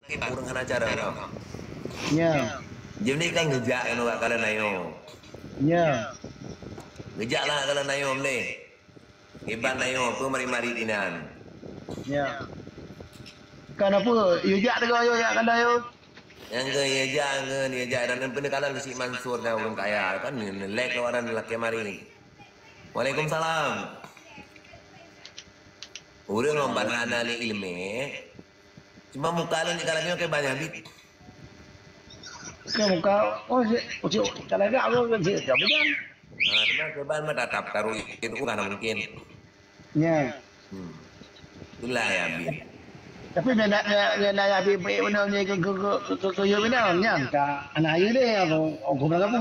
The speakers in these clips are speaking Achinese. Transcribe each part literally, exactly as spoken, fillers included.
Ureueng hana cara tau. Nya. Jeuet kan geujak keunoe bak kalon ayom. Nya. Geujak lah kalon ayom lé. Iban ayom peue mari-mari dinan. Nya. Kan apa? Yue jak deungon yue jak kalon ayom. Nyang keu yue jak, nyang keu yue jak dan peue kalon si Mansur dan ureueng kaya kan lek orang lelaki mari. Waalaikumsalam. Ureueng ngon bana na lé ileumé. Cuma muka lôn di kalon nyoe keu banyak bit. Keu muka, oh, si, si, kalagak aku kan si, siapa kan? Nah, cuma keu ban mah tatap taruh itu kan mungkin. Ya. Hmm. Itulah ya bit. Tapi bila bila bila ya bit bit mana ni ke ke ke ke ke ya bina nyang ka anak ayu deh aku aku nak apa?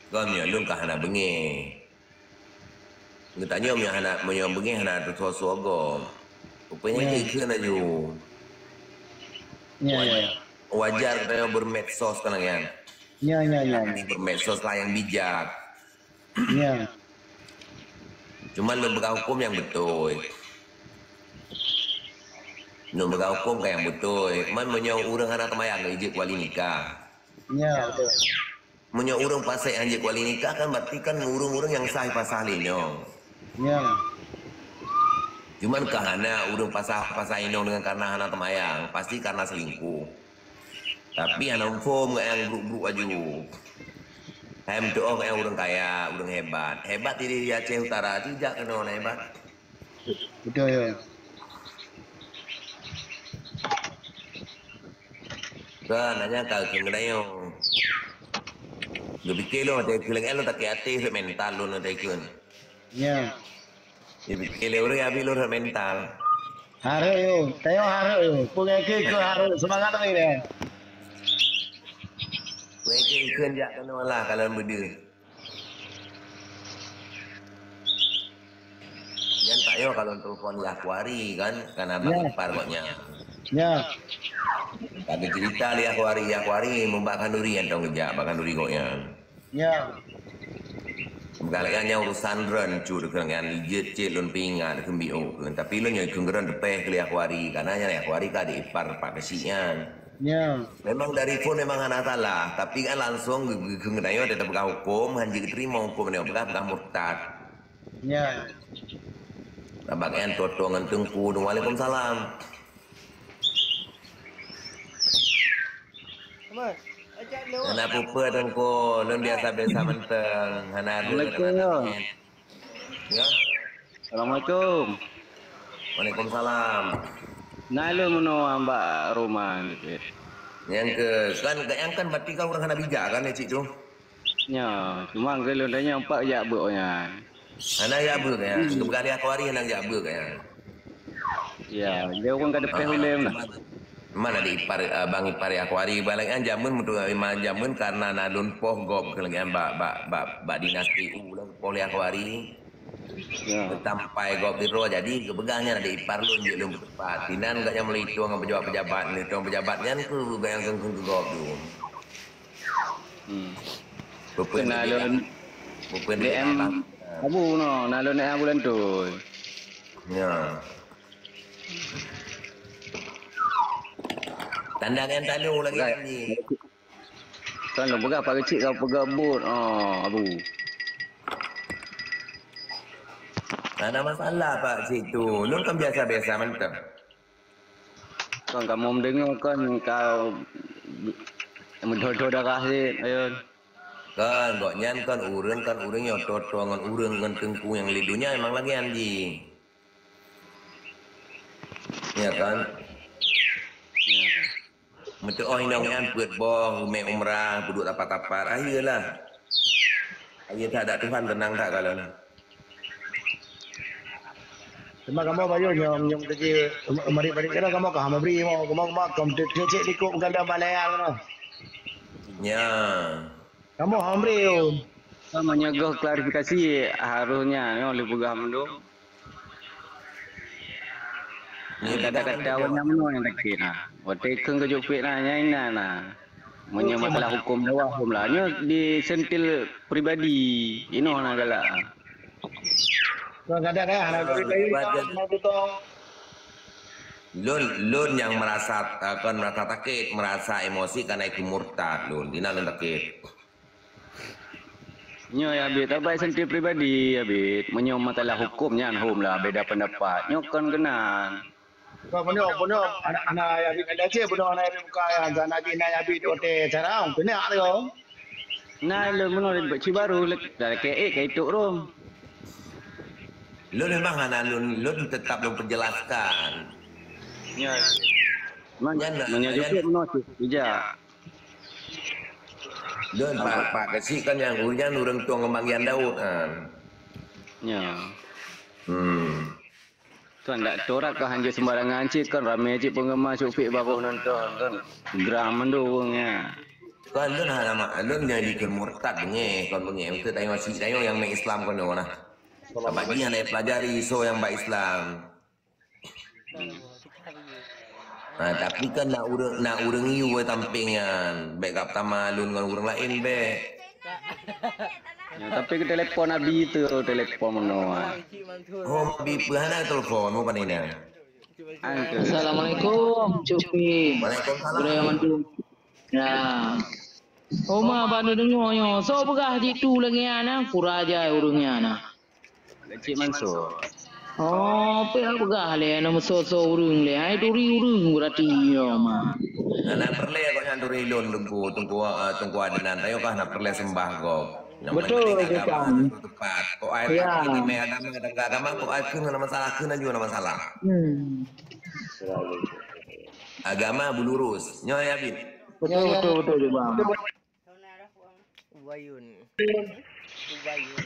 Kau ni lôn ka hana bengeh. Geutanyoe meunyoe hana, meunyoe beungéh hana teusoe-soe gob. Rupanya jikheun laju. Ya, ya. Wajar, wajar geutanyoe bermedsos kan, kan? Ya, ya, ya, ya. Bermedsos lah yang bijak. Ya. Cuma lôn peugah hukum yang beutôi. Lôn peugah hukum ka yang beutôi. Man meunyoe ureueng hana teumayang, ijeuet wali nikah. Ya, betul. Meunyoe ureueng pasék hanjeuet wali nikah kan berarti kan ureueng-ureueng nyang sah pasah lé nyoe. Ya. Cuman ka hana ureueng pasah-pasah inong dengan karena hana teumayang, pasti karena selingkuh. Tapi hana muphom ngon nyang bruk-bruk aju. Hai meutuoh ngon nyang ureueng kaya, ureueng hebat. Hebat di, di Aceh Utara tu jak keunoe na hebat. Betul ya. Kan, hanya kau kena dayung. Geupiké lôn, teukeuleng lôn takét até, mental lôn teukeuleng. Ya. Geupiké lé ureueng abi lôn mental. Hareuek yo, tayo hareuek yo. Peungai keu hareuek semangat lagi deh. Peungai keu jak keunoe lah kalau beudeuh. Nyan tak yo kalau telepon Yah Kuari kan, kan abang ipar gobnyan. Ya. Tapi cerita Yah Kuari, Yah Kuari membak khanduri yang tong jak bak khanduri gobnyan. Ya. Galak nyan urusan ron cu deungon nyan ijeuet cit lôn peuingat keu mbiôk keu. Tapi lôn nyoe keu ron teupeh keu Yah Kuari, karena nyan Yah Kuari ka di ipar pak keuchik nyan. Ya. Memang dari phon memang hana salah, tapi kan langsung geu-, geu-, geutanyoe teupeugah hukum, hanjeuet teurimong hukum nyoe peugah, peugah murtad. Ya. Sabab nyan tutoe ngon teungku, waalaikumsalam. Hana peue-peue teungku, lôn biasa-biasa mantong, hana ada. Assalamualaikum. Ya. Assalamualaikum. Waalaikumsalam. Na lôn meunoe bak rumah. Nyang keu, kan, nyang kan berarti kan ureueng hana bijak kan, cit tu? Nya, cuma keu lôn tanyong pat jak beuet nyan. Hana jak beuet nyan. Geupeugah lé Yah Kuari hana jak beuet nyan. Ya, dia ureueng ka teupeh ulèe meunan. Mana di ipar, abang ipar Yah Kuari, bak lagèe nyan jameun meutuah, jameun karena na lôn poh gob keu lagèe nyan bak, bak, bak, bak dinas P U lah, poh lé Yah Kuari. Ya. Sampai gob di roh jadi geupeugah nyan adik ipar lôn jeuet lôn beuteupat. Sinan gobnyan mulai tueng ngon pejabat-pejabat, mulai tueng pejabat nyan keu gobnyan keu, keu, keu gob tu. Hmm. Bukan na lôn bukan D M abang. Abu no, na lôn D M Abu Lantui. Ya. Tanda ngan talu lagi ni. Kan lôn peugah Pak Keuchik ka peugah buet, oh, Abu. Hana masalah Pak Keuchik tu. Lôn kan biasa-biasa mantong. Kan kamoe meudeungoe kan ka meudho-dho darah cit, ayôn. Kan, gobnyan kan ureueng, kan ureueng nyang toe-toe ngon ureueng ngon teungku nyang lé donya memang lagèe nyan jih. Ya kan? Ya. Meutuoh inong nyan peuet boh, mé umrah, peuduek rapat-rapat. Ah, iyalah. Ah, iya that, dak Tuhan teunang that kalon. Cuma kamoe bayu nyong, nyong teuji, marit-marit keunoe kamoe ka hana bri, kamoe, kamoe, kamoe, kamoe, cek, cek, cek, likot bukan dah balai keunoe. Ya. Kamoe hana bri, yo. Ka meunyoe goh klarifikasi, harusnya, nyoe lé peugah mandum. Kata-kata awak nyang meunoe nyang sakét na. Watèe kheun keu jok fitnah nyang inan na. Meunyoe masalah hukum dakwah, hukum lah. Nyoe disentil pribadi. Inoe na galak. Kadang-kadang, eh, hana pribadi, hana tutong. Lôn, lôn nyang merasa, eh, kon merasa sakét, merasa emosi karena ikheun murtad lôn. Di na lôn sakét. Nyoe ya Bit, abai senti pribadi ya Bit. Meunyoe masalah huköm nyan hom lah beda pendapat. Nyoe kon keunan. Kon bunoe, bunoe, anak, anak ya Bit, ada cit bunoe anak ya Bit buka ya, anak jih na ya Bit, ote cara, keuneuk lé. Na lôn bunoe di Cibaru, lé-, dah lakée ék ka itok rhom. Lôn memang hana lôn, lôn tetap lôn perjelaskan. Ya. Man, Nyan, meunyoe nyan. Jukuk bunoe cit, bijak. Lôn Pak, Pak Keuchik kan nyang ureueng, ureueng tueng keumangian Daud, kan. Ya. Hmm. Kan dak torak kah hanjeuet sembarangan cit, kan ramé cit penggemar Syufik baroh nonton, kan. Gram mandum ureueng, ya. Kan lôn hana ma-, lôn nyang dikheun murtad beungéh, kon beungéh. Maksud tanyoe syiek tanyoe nyang mé Islam kon nyoe nah. Sabab jih hana pelajari soe nyang bak Islam. Ha, tapi kan na ureueng, na ureueng yue sampéng nyan. Bèk gap sama lôn ngon ureueng laén bèk. Ya, tapi keu telepon abi tu, telepon meunoe. Oh, abi peue hana telepon, mau pandai dah. Assalamualaikum, Cupi. Waalaikumsalam. Gurèe mandum. Ya. Oma bak neudeungoe nyoe, soe peugah jitu lagèe nyan na, kuraja ureueng nyan na. Cik Mansur. Oh, pih peugah lé, na meusoe-soe ureueng lé. Hai turi ureueng berarti nyoe ma. Nah, na peureulèe kok nyan turi lôn Teungku, Teungku, eh, Teungku Adnan. Ayo kah na peureulèe sembah gob. Betul, Teungku. Tepat. Kok ai ya. Agama, agama, kok ai kheun na masalah, kheun na jua na masalah. Hmm. Agama beulurus. Nyoe ya, Bit. Betul, betul, betul, Bang. Ubayun. Ubayun.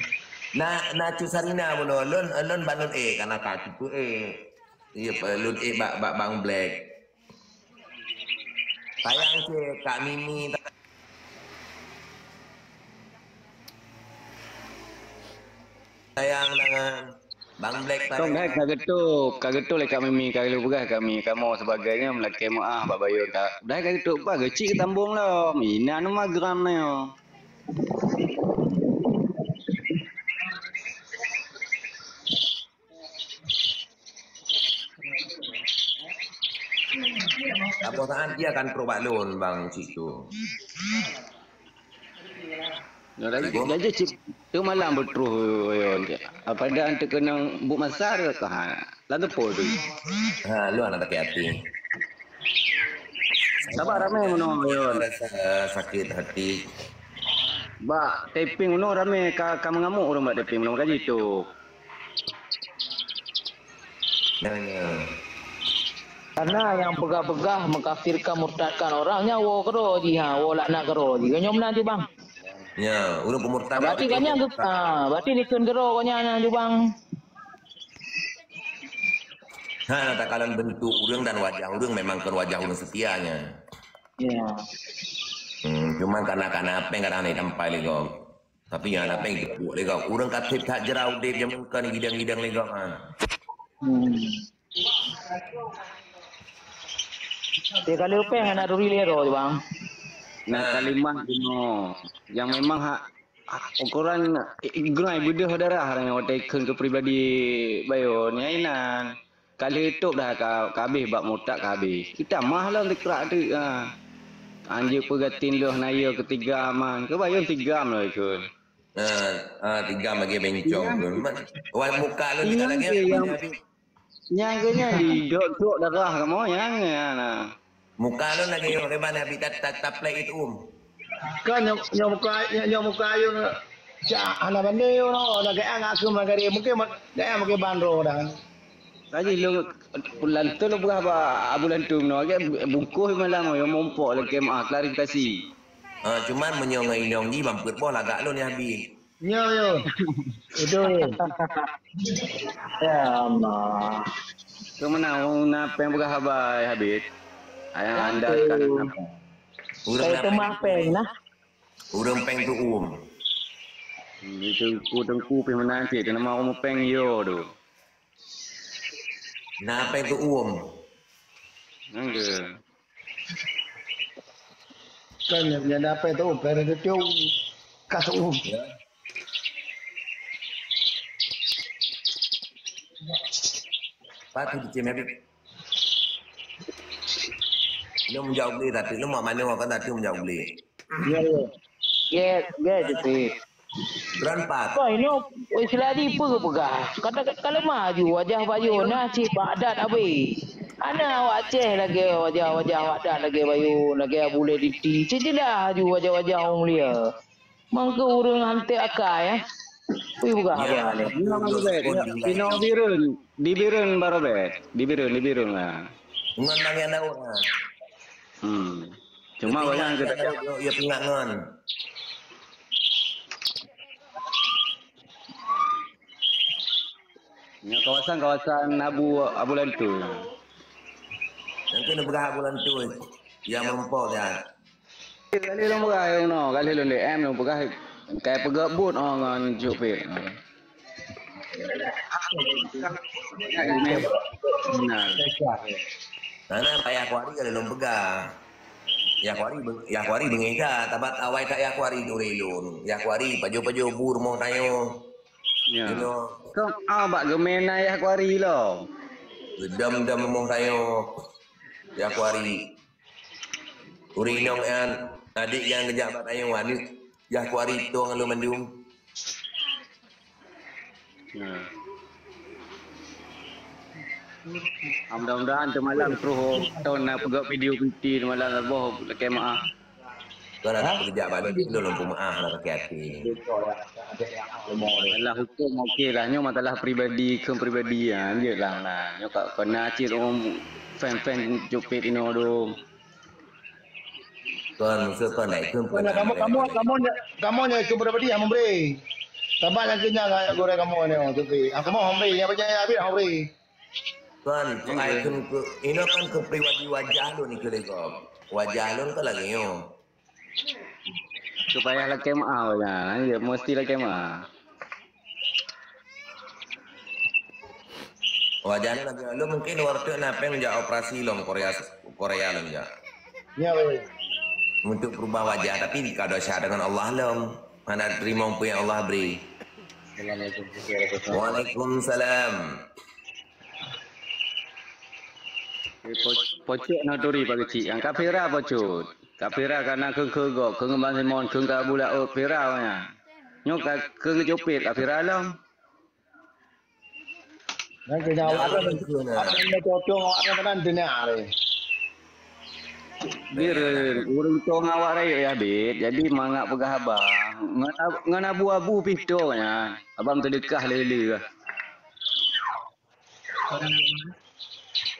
Na, na Cut Sarina bunoe. Lôn, lôn ban lôn ék, kana ka cukup ék. Iya, lôn ék bak, bak Bang Black. Sayang cit, Kak Mimi. Sayang dengan Bang Black. Kong hai ka geutôp, ka geutôp lé Kak Mimi, ka lheueh peugah Kak Mimi, kamoe sebagai nyan meulakèe meu'ah bak Bayon ka. Dai ka geutôp, bah geucik geutambong lom. Inan ma geram na nyoe. Saboh saat dia akan trok bak lôn, Bang Cik tu. Nah, lagi, lagi cit, tu malam beutroh, Yon. Apa dah teukeunong buk masa ke? Ha, lagu po tu. Ha, lu anak sakit hati. Sabar ramé meunoe, Yon. Rasa sakit hati. Bak taping meunoe ramé ka, ka mengamuk ureueng bak taping meunoe, maka jitu. Nah, ya. Karena nyang peugah-peugah mengkafirkan, murtadkan orang, nyan woe keudroe jih, ha, woe laknat keudroe jih. Geunyom na jih, Bang. Ya, ureueng peumurtad. Berarti kan nyan, ha, berarti dikheun keudroe kon nyan, nyan jih, Bang. Ha, takalon bentuk ureueng dan wajah ureueng memang kon wajah ureueng setia nyan. Ya. Hmm, cuman karena, karena apa yang kadang ditampai lé gob. Tapi nyang hana péng teupeue lé gob. Ureueng ka trép that jra udép jameun kon gidang-gidang lé gob, ha. Hmm. Tiga kali upéh hana turi lé gob, Bang. Nah, kalimah bunoe nyang memang hak, hak ukuran, eh, geurai beudôh darah, watèe kheun keu pribadi Bayon, nyan inan. Ka lheueh tôp dah ka, ka habéh bak murtad ka habéh. Kita mah lom teukerak teuk, ha. Anjeuk peugatin lôh na yo keu tigam, ha. Keu Bayon tigam lom ikheun. Ha, ha, tigam lagèe bencong tu. Wan muka lôn tigam lagèe nyang, nyang keu nyan didok-dok darah kamoe nyang, nyang na. Muka lôn lagèe nyoe, lé bana bit tat-, tat-, taplek itu, um. Kan nyoe, nyoe muka, nyoe, nyoe muka ayun, cak hana bandé nyoe, lagèe angat keu magari. Mungkin ma-, gaya mungkin bandro dah. Lagi lôn, lantu lôn peugah bak Abu Lantu meunoe, lagèe bungkôh malam nyoe, mumpok lagèe meu'ah klarifikasi. Ha, cuman meunyoe ngon inong jih, ban peuet boh lagak lôn ya, Habib. Nyoe, yo. Itu, yo. Ya Allah. Keu meunan, na péng peugah haba, Habib. Ayah anda kan apa? Ureueng péng na teumah péng. Péng nah. Ureueng péng tu um. Di teungku-teungku pih meunan cit, nama um péng yo tu. Na péng tu um. Nangga. Kan nyang na péng tu um, péng tu um. Ya. Pat tu cicém Habib. Lôn meujaweueb lé, tapi lôn mak manoe kan, tapi meujaweueb lé. Ya, ya. Yes, yes, Jufit. Tuan Pat. Kau ini Isladi peue peugah? Kata kalau maju wajah bayu na cit bak adat abis. Ana awak Aceh lagèe wajah-wajah awak adat lagèe bayu, lagèe Abu Leliti. Cit jeulaih aju wajah-wajah orang mulia. Mangke ureueng hanté akai, eh. Ui, buka Ya, haba ni. Memang betul, betul, ya. Betul. Pinoe Bireuen, di Bireuen baroe bèk. Di Bireuen, di Bireuen lah. Ngon Bang Yan Daud, ha. Hmm. Cuma Tapi banyak Yan kita Daud, yo, yo, pingak ngon. Nyoe kawasan-kawasan Abu, Abu Lantui. Nanti nak peugah Abu Lantui. Ya, meurumpok, ya. Kali lôn peugah, ya, no, kali lôn D M, lôn peugah, kai peugah buet, oh, ngon Jupit. Nah. Karena payah kuari kali lôn peugah. Ya kuari, ya kuari beungéh ka, tabat awai tak ya kuari duri lôn. Ya kuari, pajoh-pajoh bu rumoh tanyoe. Ya. Kong, ah, bak geumena ya kuari lo. Gedam-dam rumoh tanyoe. Ya kuari. Ureueng inong nyan, adik nyang geujak bak tanyoe aneuk, yah kuari tong lôn mandum. Nah. Mudah-mudahan teumalam troh ton na peugah video piti teumalam leboh lakèe maaf. Kau dah tak peugah balik, itu lôn peumaaf lah sakit hati. Masalah hukum okey lah, nyoe masalah pribadi, keu pribadi, ha, lanjut lah. Nah, nyoe ka kena cit ureueng fan-fan Jupit inoe dong. Kon, maksud kon dah ikun Kon, kamu, kamu, kamu, kamu nyoe ikun pribadi, hana memberi. Sabar nyang kenyang ayat goreng kamu ni, Jupit. Ah, kamu memberi, nyang percaya habis memberi. Kon, ikun ke, inoe kan keu pribadi wajah lôn ikut lego. Wajah lôn kan lagèe nyoe. Supaya lakèe maaf, ya, ya, mesti lakèe maaf. Wajah ni lagèe lôn mungkin waktu na péng jak operasi lom Korea, Korea lom jak. Ya, weh. Untuk berubah wajah, tapi ka dosa dengan Allah lom. Hana terima apa yang Allah beri. Assalamualaikum. Waalaikumsalam. Eh, po-, pocok na turi pagi cik. Yang kafira pocok. Kafira kana keu keu gok, keu ngemban Simon, keu ka bula ot pira nya. Nyoe ka keu Jupit kafira lom. Dan keu nyawa kan, ada yang cocok awak kan, kan, dunia hari. Biar ureueng tong awak rayeuk ya, Bit. Jadi mangat peugah haba. Ngon ab-, ngon abu-abu pih to nya. Abang teudeukah lé-lé.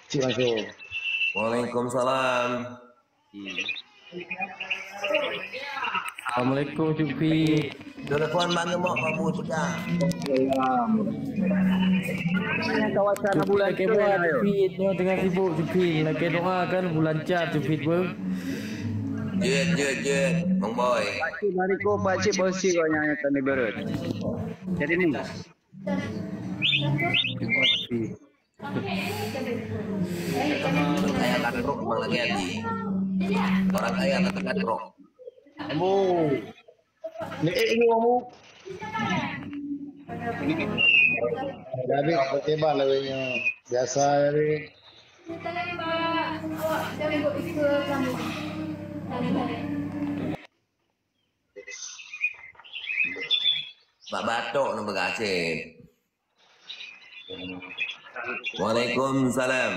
Cik masuk. Waalaikumsalam. Hmm. Assalamualaikum, Cupi. Telepon Bang Gemok, Pak Bui pegang. Kawasan Cupi, bulan lakèe tu, doa, ayo. Cupi, nyoe tengah sibuk, Cupi. Lakèe doa kan bulan cat, Cupi, beuh. Jeuet, jeuet, jeuet, Bang Boy. Pakcik, mari ko, pakcik, bosi ko nyang akan diberut. Jadi ni. Ayah katrok bang lagi lagi. Orang kaya kata katrok. Ambo. Ni, eh, ini ambo. Jadi apa tiba lawenya biasa jadi. Bak batok ni berhasil. Waalaikumsalam.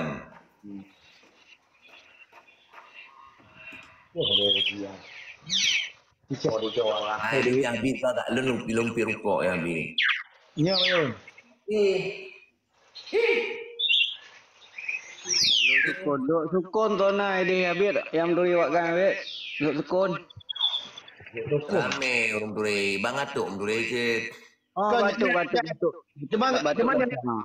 Wah, ada dia. Cicak dia jawab lah. Hai, dia habis kau tak lun lumpi-lumpi rukok yang habis. Nya, ya. Eh. Dok sukon, dok sukon tu na idéh habis yang duri wak kan habis. Dok sukon. Ramé ureueng duri, bang atuk duri cit. Oh, kan batuk, batuk, batuk. Cuman, batuk, cuman batuk. Ha.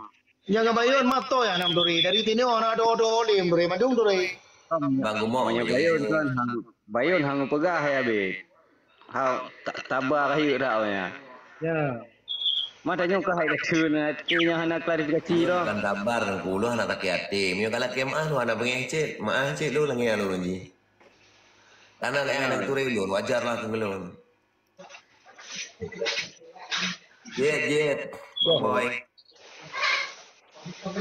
Nyang bayôn mato ya nam duri. Dari tinoe na do-do lé duri, mandum duri. Bang Gumong. Bayôn kan, ha. Bayôn hang peugah ya, Bit. Ha, ta-, taba rayeuk dak awaknyan. Ya. Mata nyoe ka hai kacun, hati nyoe hana klarifikasi dah. Kan sabar, Teungku, ulôn hana sakét até. Meunyoe ka lakèe meu'ah, lôn hana beungéh cit. Meu'ah cit lôn lagèe nyan lôn ji. Karena lagèe nyan turi lôn, wajar lah keu lôn. Jeuet, jeuet. Boy.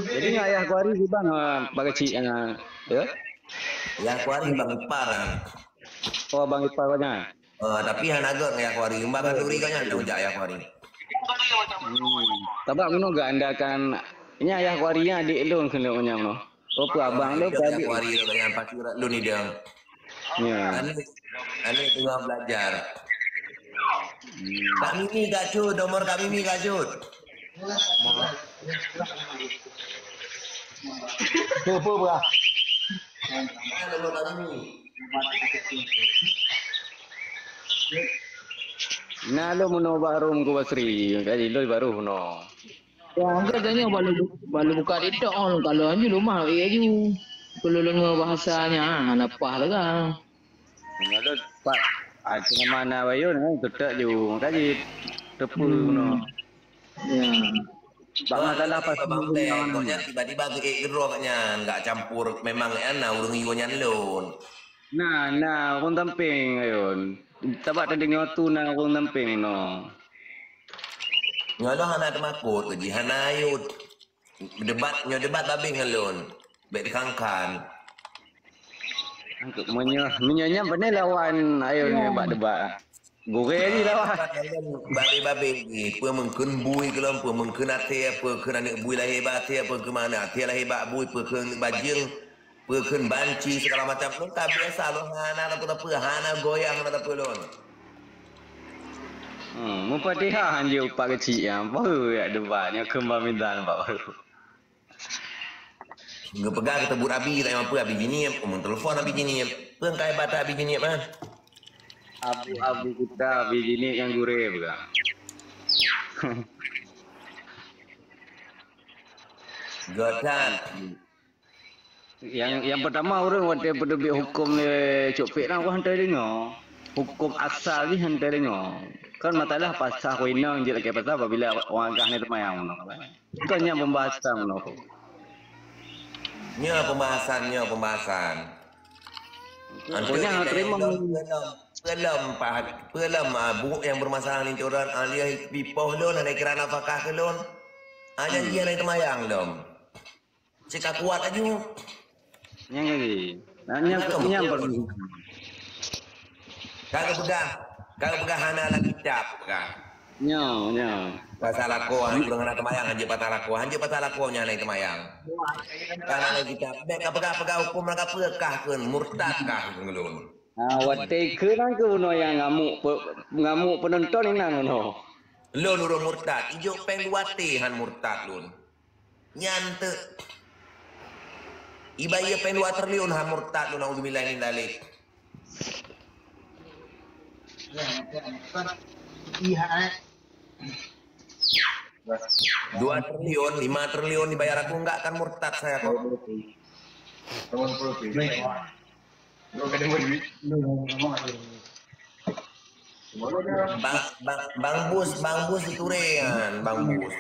Jadi ngon ayah kuari sibang, ah, bak kecik, ah, ya? Yah Kuari bang ipar kan. Oh, bang ipar banyak. Uh, tapi hana gèt ngon Yah Kuari. Bang Kanduri kan nyan dak ujak Yah Kuari. Hmm. Tabak meunoe gèt anda kan nya Yah Kuari nya adik lôn keuneuk nyan meunoe. Oh, peue abang lôn, peue adik. Yah Kuari lôn nyan pasti urat lôn idang. Ya. Aneuk, aneuk teungoh belajar. Hmm. Kak Mimi, Kak Cut, nomor Kak Mimi, Kak Cut. Peue, peue, peue? Nomor Kak Mimi. Na lôn meunoe bak Rom ku Basri, kaji lôn baru meunoe. Ya, angkat tanya balu, balu buka TikTok on, kalau anju lumah, eh, aju. Kalau lôn bahasa nya, hana pah lagak. Nyoe lôn pat, ah, cuma mana Bayon, eh, teutap ju, makajih teupeu Hmm. meunoe. Ya. Bak masalah pas Abang Teng, kok nyan tiba-tiba geuék keudroe nyan, enggak campur, memang nyan na ureueng yue nyan lôn. Na, na ureueng sampéng Bayon. Tabak teudeungoe tu na ureueng sampéng meunoe. Nyoe lôn hana teumakot, jih hana ayot. Debat, nyoe debat babeh ngon lôn. Bèk teukan-kan. Meunyoe, meunyoe nyan pane lawan, ayo nyoe bak debat. Gurèe jih lawan. Babeh-babeh jih, peue meukheun bui keu lôn, peue meukheun até, peue kheun aneuk bui lahé bak até, peue kheun aneuk até lahé bak bui, peue kheun bajeueng, peue kheun banci, segala macam. Lôn ka biasa, lôn hana sapeue-sapeue, hana goyang, hana sapeue lôn. Hmm, meupadihah hanjeuet upak keuchik nyan, baru jak debat nyoe kheun bamizan bak baru. Geupeugah geuteubiet Abi, tak nyang peue Abi Jinieb, meutelepon Abi Jinieb. Peue ka hebat Abi Jinieb, ha? Abu-abu kita Abi Jinieb nyang gurèe peugah. Göt that. Yang, yang pertama ureueng watèe peuteubiet huköm lé Cok Pek na, ureueng hana deungoe. Huköm asal jih hana deungoe. Kan masalah pasah ku inong jeuet lakèe pasah apabila ureueng agam na teumayang. Kon nyan pembahasan meunoe. Nyoe pembahasan, nyoe pembahasan. Pokoknya terima. Peulom, peulom, peulom, ah, buet nyang bermasalah ni orang, ah, dia pipoh lôn, ada kira nafkah keu lôn. Ah, jadi dia na teumayang lom. Cit ka kuat laju. Nyang lagi. Nah, nyang, nyang perlu. Ka geupeugah, ka geupeugah hana lam kitab, peugah. Nyoe, nyoe. Pasal lakoe, ureueng hana teumayang, hanjeuet pasal lakoe, hanjeuet pasal lakoe nyan hana teumayang. Ka hana lam kitab. Bèk ka peugah-peugah huköm lam kapeue kah kheun, murtad kah kheun lôn. Ha, watèe kheun nyan keuh bunoe nyang ngamuk pe-, ngamuk penonton inan bunoe. Lôn ureueng murtad, ijok pèng dua T han murtad lôn. Nyan teuk. Ibayeue pèng dua triliun han murtad lôn, naudzubillah min dzalik. Dua triliun, lima triliun dibayar aku enggak akan murtad saya kok. Bang, bang, bang Bus, bang Bus dituré kan, bang Bus.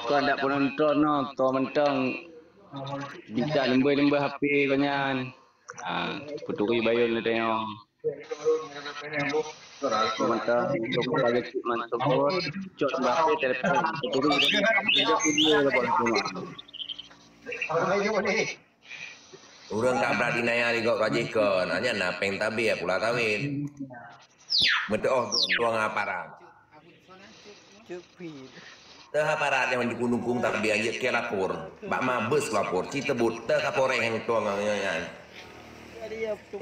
Kau ada penonton no, tu mentang bisa nembé-nembé H P kau nyan. Ah, peuturi Bayon le tengok. Mantap, untuk bagi cik mantap pun, cot berape telepon, peuturi video le buat semua. Ureueng ka brat inaya ligok ka jikon, hanya na pèng tabé pula kawin. Meutuoh tuang aparat. Teuh aparat nyang dukung-dukung tabé jeuet keu lapor. Bak mabes lapor, ci teubut teuh Kapolres nyang tuang nyan.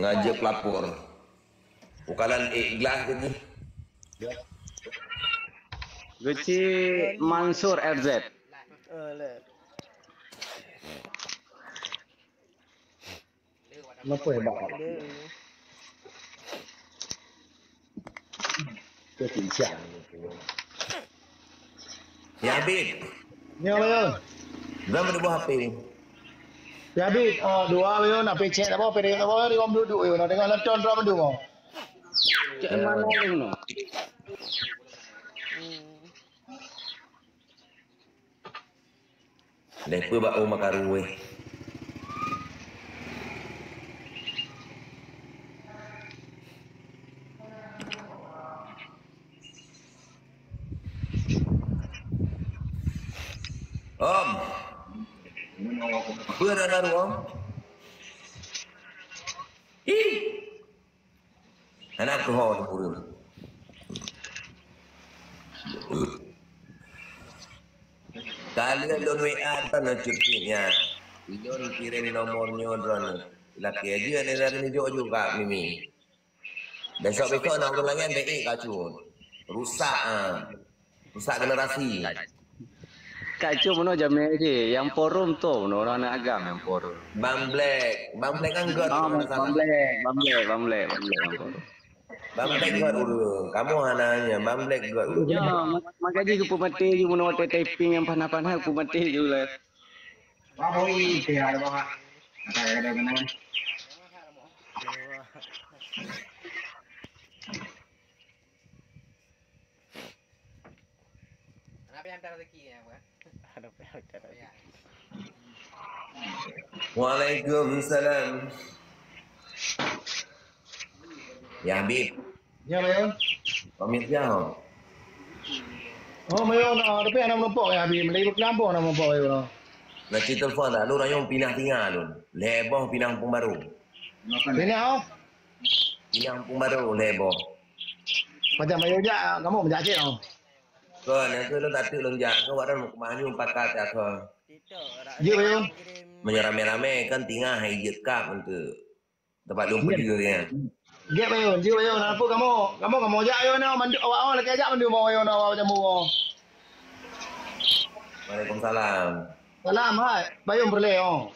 Ngajak lapor. Ukalan ikhlas tu ni. Geuchik Mansur R Z. Kenapa hebat? Kepincang. Ya, Habib. Ya, Bayon. Dah berapa H P? Ya, Habib. Oh, dua, Bayon. Apa cek apa? Apa dia apa? Dia orang duduk, Bayon. Tengah nonton drama tu, mau. Cek mana, Bayon? Deh peue bak Oma Karu weh. Om. Dah baru, oh. Ih. Anak keuhai ureueng. Ka lheueh lôn W A droeneuh cut pih nyan. Lôn kirém nomor nyoe droeneuh. Lakèe jeuet nyan dari jok juga Mimi. Besok-besok na ureueng laén bèk ék ka cut. Rusak, ah. Rusak generasi. Ka cut bunoe jamèe jih, nyang forum tu bunoe ureueng aneuk agam nyang forum. Bang Black, Bang Black kan gèt. Ah, Bang Black, Bang Black, Bang Black, Bang Black nyang forum. Bang Black gèt ureueng. Kamoe hana nyan, Bang Black gèt ureueng. Ya, mak-, makajih geupeumaté jih bunoe watèe typing nyang panas-panas geupeumaté jih ulèe. Wah, boi, teuhai, wah. Ada, ada, ada. Kenapa yang antara rezeki ya, Pak? Ada apa yang antara rezeki? Ya. Waalaikumsalam. Ya, Habib. Ya, Bayon. Pamit ya. Oh, Bayon, ah, tapi anak menumpuk ya, Habib. Meli berkelampuh anak menumpuk, Bayon. Nak cerita telepon tak? Lu rayong pindah tinggal lu. Lhèe boh pindah kampung baru. Pindah, oh? Pindah kampung baru, lhèe boh. Macam Bayon jak, kamoe jak cit, oh. Kon, nyang keu lôn tak teuk lôn jak. Keu awak dah meukeumah nyoe pakat jak kon. Jeuet, Bayon. Meunyoe ramè-ramè kan tinggai hai jeuet kap untuk tempat lôn peudeuh nyan. Jeuet, Bayon. Jeuet, Bayon. Apa kamoe? Kamoe, kamoe jak, Bayon, oh, mandu-, awak, oh, lakèe jak mandum, oh, Bayon, oh, awak jamu, oh. Waalaikumsalam. Salam, hai. Bayon peureulèe, oh.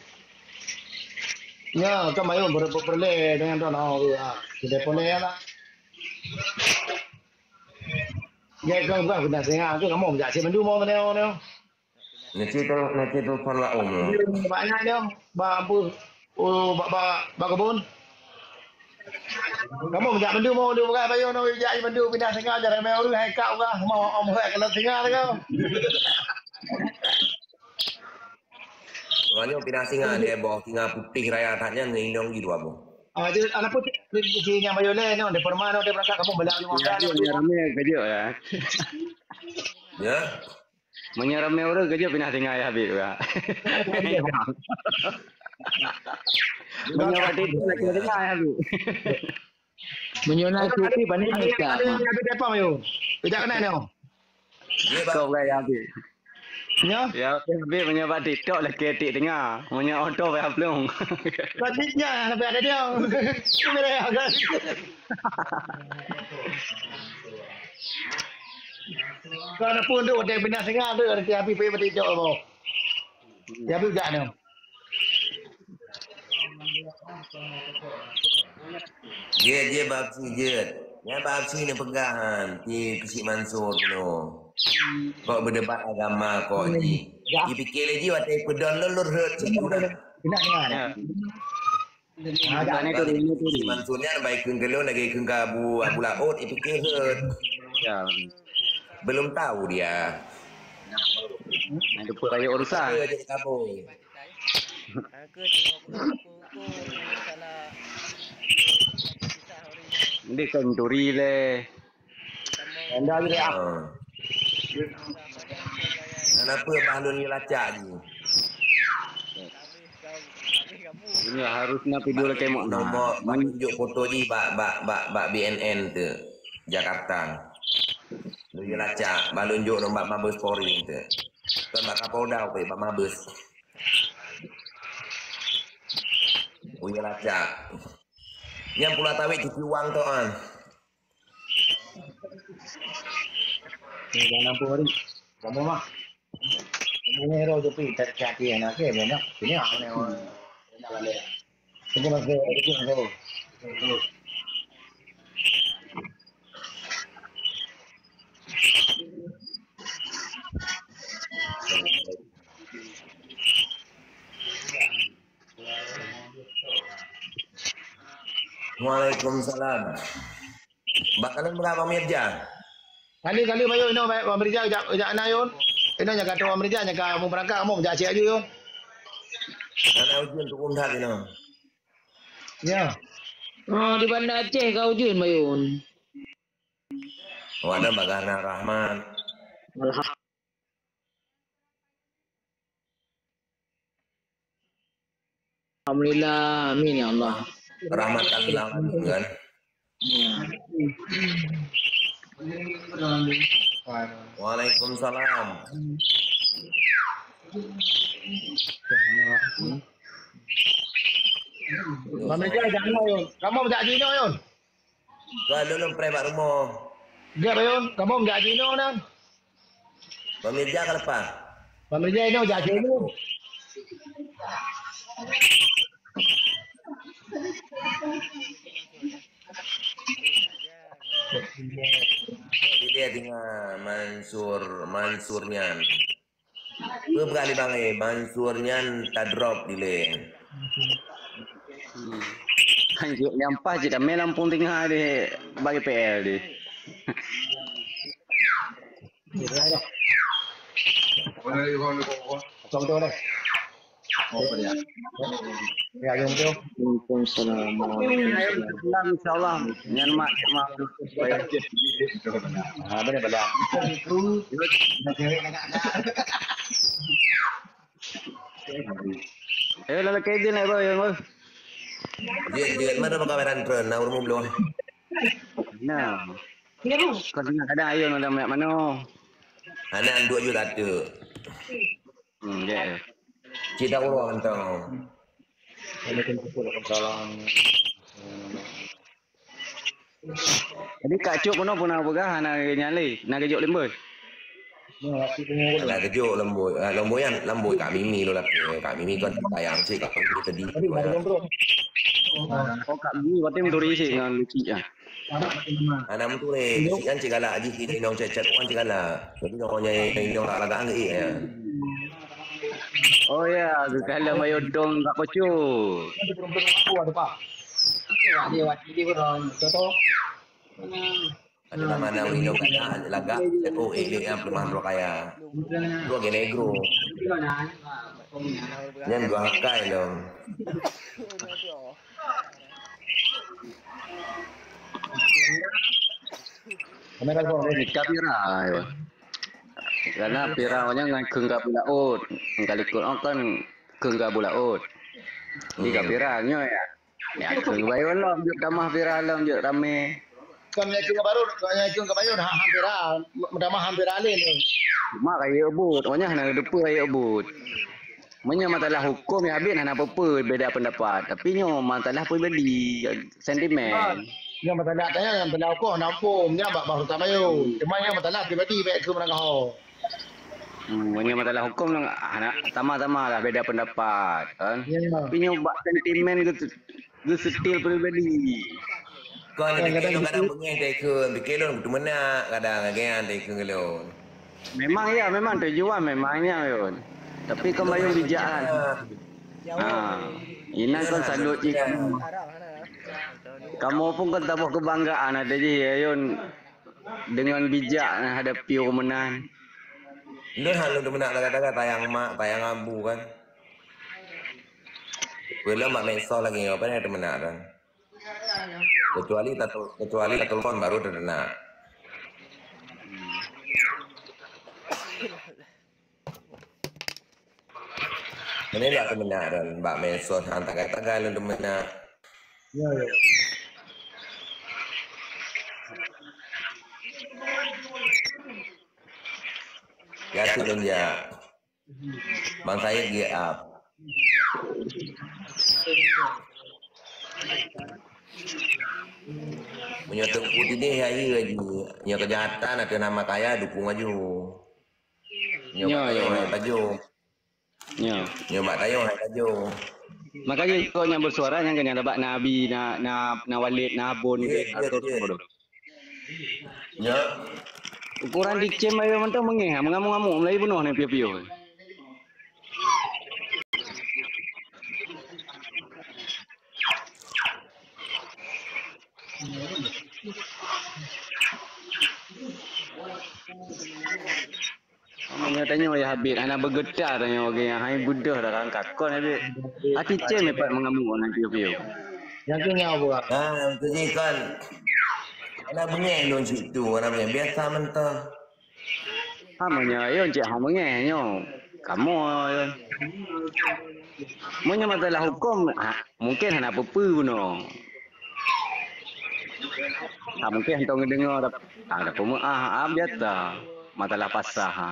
Ya, kan Bayon peureulèe, peureulèe dengan tuan, oh, ya. Kita peureulèe, ya, lah. Ya, kan, bukan, bukan, sehingga tu kamoe jak cit mandum, oh, tadi, oh, tadi. Nanti tu, nanti tu phôn wak um. Banyak dia, bak apa? Oh, bak, bak, bak kebun. Kamoe jak mandum, oh, dia bukan Bayon, oh, jak mandum pindah singa, jadi ramè ureueng hai kak, bukan, mau om hai kena singa tu. Maknanya pindah singa dia, boh singa putih raya that nyan, nginong gitu, apa? Ah, jadi, anak putih, di, di, di, yang Bayon lé, no, di Perman, no, di berangkat, kamoe bela di. Ya, dia ramè kerja, ya. Ya? Meunyoe ramè ureueng keujeuet pinah tinggai Habib ka. Meunyoe bak titok lagèe tinggai Habib. Meunyoe na cuti pané ka. Habib depan ayo. Tidak kena nyoe. Kau bukan ya Habib. Nyoe? Ya Habib, meunyoe bak titok lagèe tik tengah. Meunyoe oto payah plueng. Berarti nyan sampai ada dia. Kamera ya kan. Kan pun tu dia pindah tengah tu ada tiap pi pi jok apa. Tiap pi dah tu. Jeuet, jeuet, Bab Si, jeuet. Nyan Bab Si neupeugah han, di Keuchik Mansur tu. Kok beudebat agama kok jih. Jipike lé jih watèe peudon lôn lôn rhot cit udah. Keuchik Mansur nyan baikheun keu lôn lagèe kheun keu Abu, Abu Laôt, jipike rhot. Ya. Belum tahu dia. Nah, itu pun rakyat urusan. Dia jadi kabur. Aku tengok aku, aku, aku salah. Dia kan turi leh. Anda juga. Ha. Kenapa Bahlul ni lacak je? Ini harusnya video lagi mau nombor, tunjuk foto ni bak, bak, bak, bak B N N tu. Jakarta. Lôn lacak, bak lôn jok nombor Mabes Polri tu. Kan bak Kapolda, bak Mabes. Uya lacak. Nyang pula tawet cuci uang tu an. Ni dah enam puluh hari. Kamu mah. Ini roh jupi tak cati anak ke banyak. Ini apa ni orang? Ini apa ni? Itu masih, itu masih. Waalaikumsalam. Bak kalian berapa meja? Kali-kali bayu ino, baik, Bang Mirza, jak, jak na, Yun. Ino nyang kata Bang Mirza, nyang ka mau berangkat, mau jak cek aju, Yun. Ada ujian turun dah, ino. Ya. Oh, di Banda Aceh ka ujeuen, Bayun. Oh, ada Bagah Rahman. Alhamdulillah. Alhamdulillah, amin ya Allah. Rahmatan lil alamin kan. Ya. Waalaikumsalam. Bang Rijal, jangan, Yun. Kamu tak jinoe, Yun? Ka lôn preh bak rumoh. Jap, Yun. Kamu tak jinoe, nan? Bang Rijal ka leupah. Bang Rijal, Yun, jak jinoe. Dia dengan Mansur, Mansur nyan. Peue beugali bang eh, Mansur nyan ta drop dilèe. Hmm. Hanjeuet nyampah cit damé lampung teungoh di bagi P L di. Kacau tu deh. Oh, ya. Ya, yang tu. Waalaikumsalam. Waalaikumsalam. Insyaallah. Nyan mak, mak. Ah, boleh, boleh. Eh, lalu kayak dia nak, bro, yang, bro. Dia, dia, mana pakai weran drone? Nah, urung belum. Nah. Kau tengok kadang ayun ada banyak mana. Anak dua juta tu. Hmm, ya. Cita urang hantar. Waalaikumsalam. Jadi Kak Cuk pun pernah peugah hana nyang lé, na geujok lemboi. Hana geujok lemboi. Ah, lemboi nyan, lemboi Kak Mimi lôn lakèe. Kak Mimi kan tayang cit, Kak Mimi tadi. Oh, Kak Mimi berarti menturi cit ngon Lucy ah. Anak mutu ni, si kan cik galak jih, sini nong chat-chat orang cik galak. Jadi nong nyai nong lagak-lagak angge ya. Oh ya, kekala mayotong kat pocong. Ada nama nama nong galak, lagak, oh, eh, dia yang perumahan orang kaya. Dua gini negro. Nyan dua hakai dong. Kamera kau ni. Nika pira, ya. Karena pira awaknya ngan kheun ka bulaôt. Ngan kalikot awak kan kheun ka bulaôt. Di ka pira nyoe ya. Ya, kheun bayon lom, jeuet tamah pira lom, jeuet ramé. Kan nyan kheun ka baru, kan nyan kheun ka bayon, ha, hampir ha, meutamah hampir alé ni. Cuma kayèe buet, awaknya hana deupeu kayèe buet. Meunyoe masalah huköm ya habéh hana peue-peue beda pendapat, tapi nyoe masalah pribadi, sentimen. Nyoe masalah tanya masalah huköm hana huköm, nyan bak baru tamayo. Cuma nyoe masalah pribadi baik keu meunang ho. Hmm, meunyoe masalah huköm nang hana sama-sama lah beda pendapat kan. Ya. Tapi nyoe bak sentimen geu-, geusetil pribadi. Kon kadang-kadang beungèh teukeun, pike lôn beuteumenak kadang lagèe nyan teukeun lôn. Memang ya, memang tujuan memang nyan, Yun. Tapi kan bayang bijak kan. Ha, inan kan salut jih kamoe. Kamoe pun kan taboh keubanggaan ada jih ya, Yun. Dengan bijak menghadapi ureueng meunan. Lôn hana lôn teumenak taga-taga tayang mak, tayang abu kan. Peulom mak medsos lagi apa yang teumenak kan. Kecuali tatul-, kecuali tatulpon baru teumenak. Ini bak teumenak dan bak medsos hana taga-taga lôn teumenak. Ya, ya. Ya, tu lôn ya. Bang Said GA. Meunyoe Teungku Tideh ya, iya ji. Nyoe keujahatan atau nama kaya dukung aju. Nyoe, nyoe, nyoe. Nyoe. Nyoe mak tayong hai tajong. Makanya kok nyang bersuara nyang kena bak Nabi, na, na, na Walid, na Abon. Nyoe. Ukuran dicem ayo mantong mengeh, mengamuk-ngamuk mulai bunuh ni piyo-piyo. Meunyoe tanyoe ya Habib, hana beugeuta tanyoe lagèe nyan, hai beudôh dah kan kakon Habib. Hati cen dapat mengamuk ngon piyo-piyo. Yang tu nyawa buat. Ha, tu ji kan. Hana beungèh lôn situ, hana beungèh. Biasa mantong. Ha, meunyoe ayo cek ha beungèh nyoe. Kamoe. Meunyoe masalah huköm, ha, mungken hana peue-peue bunoe. Ha, mungken hana deungoe, ha, peumeu'ah, ha, biasa. Masalah pasah, ha.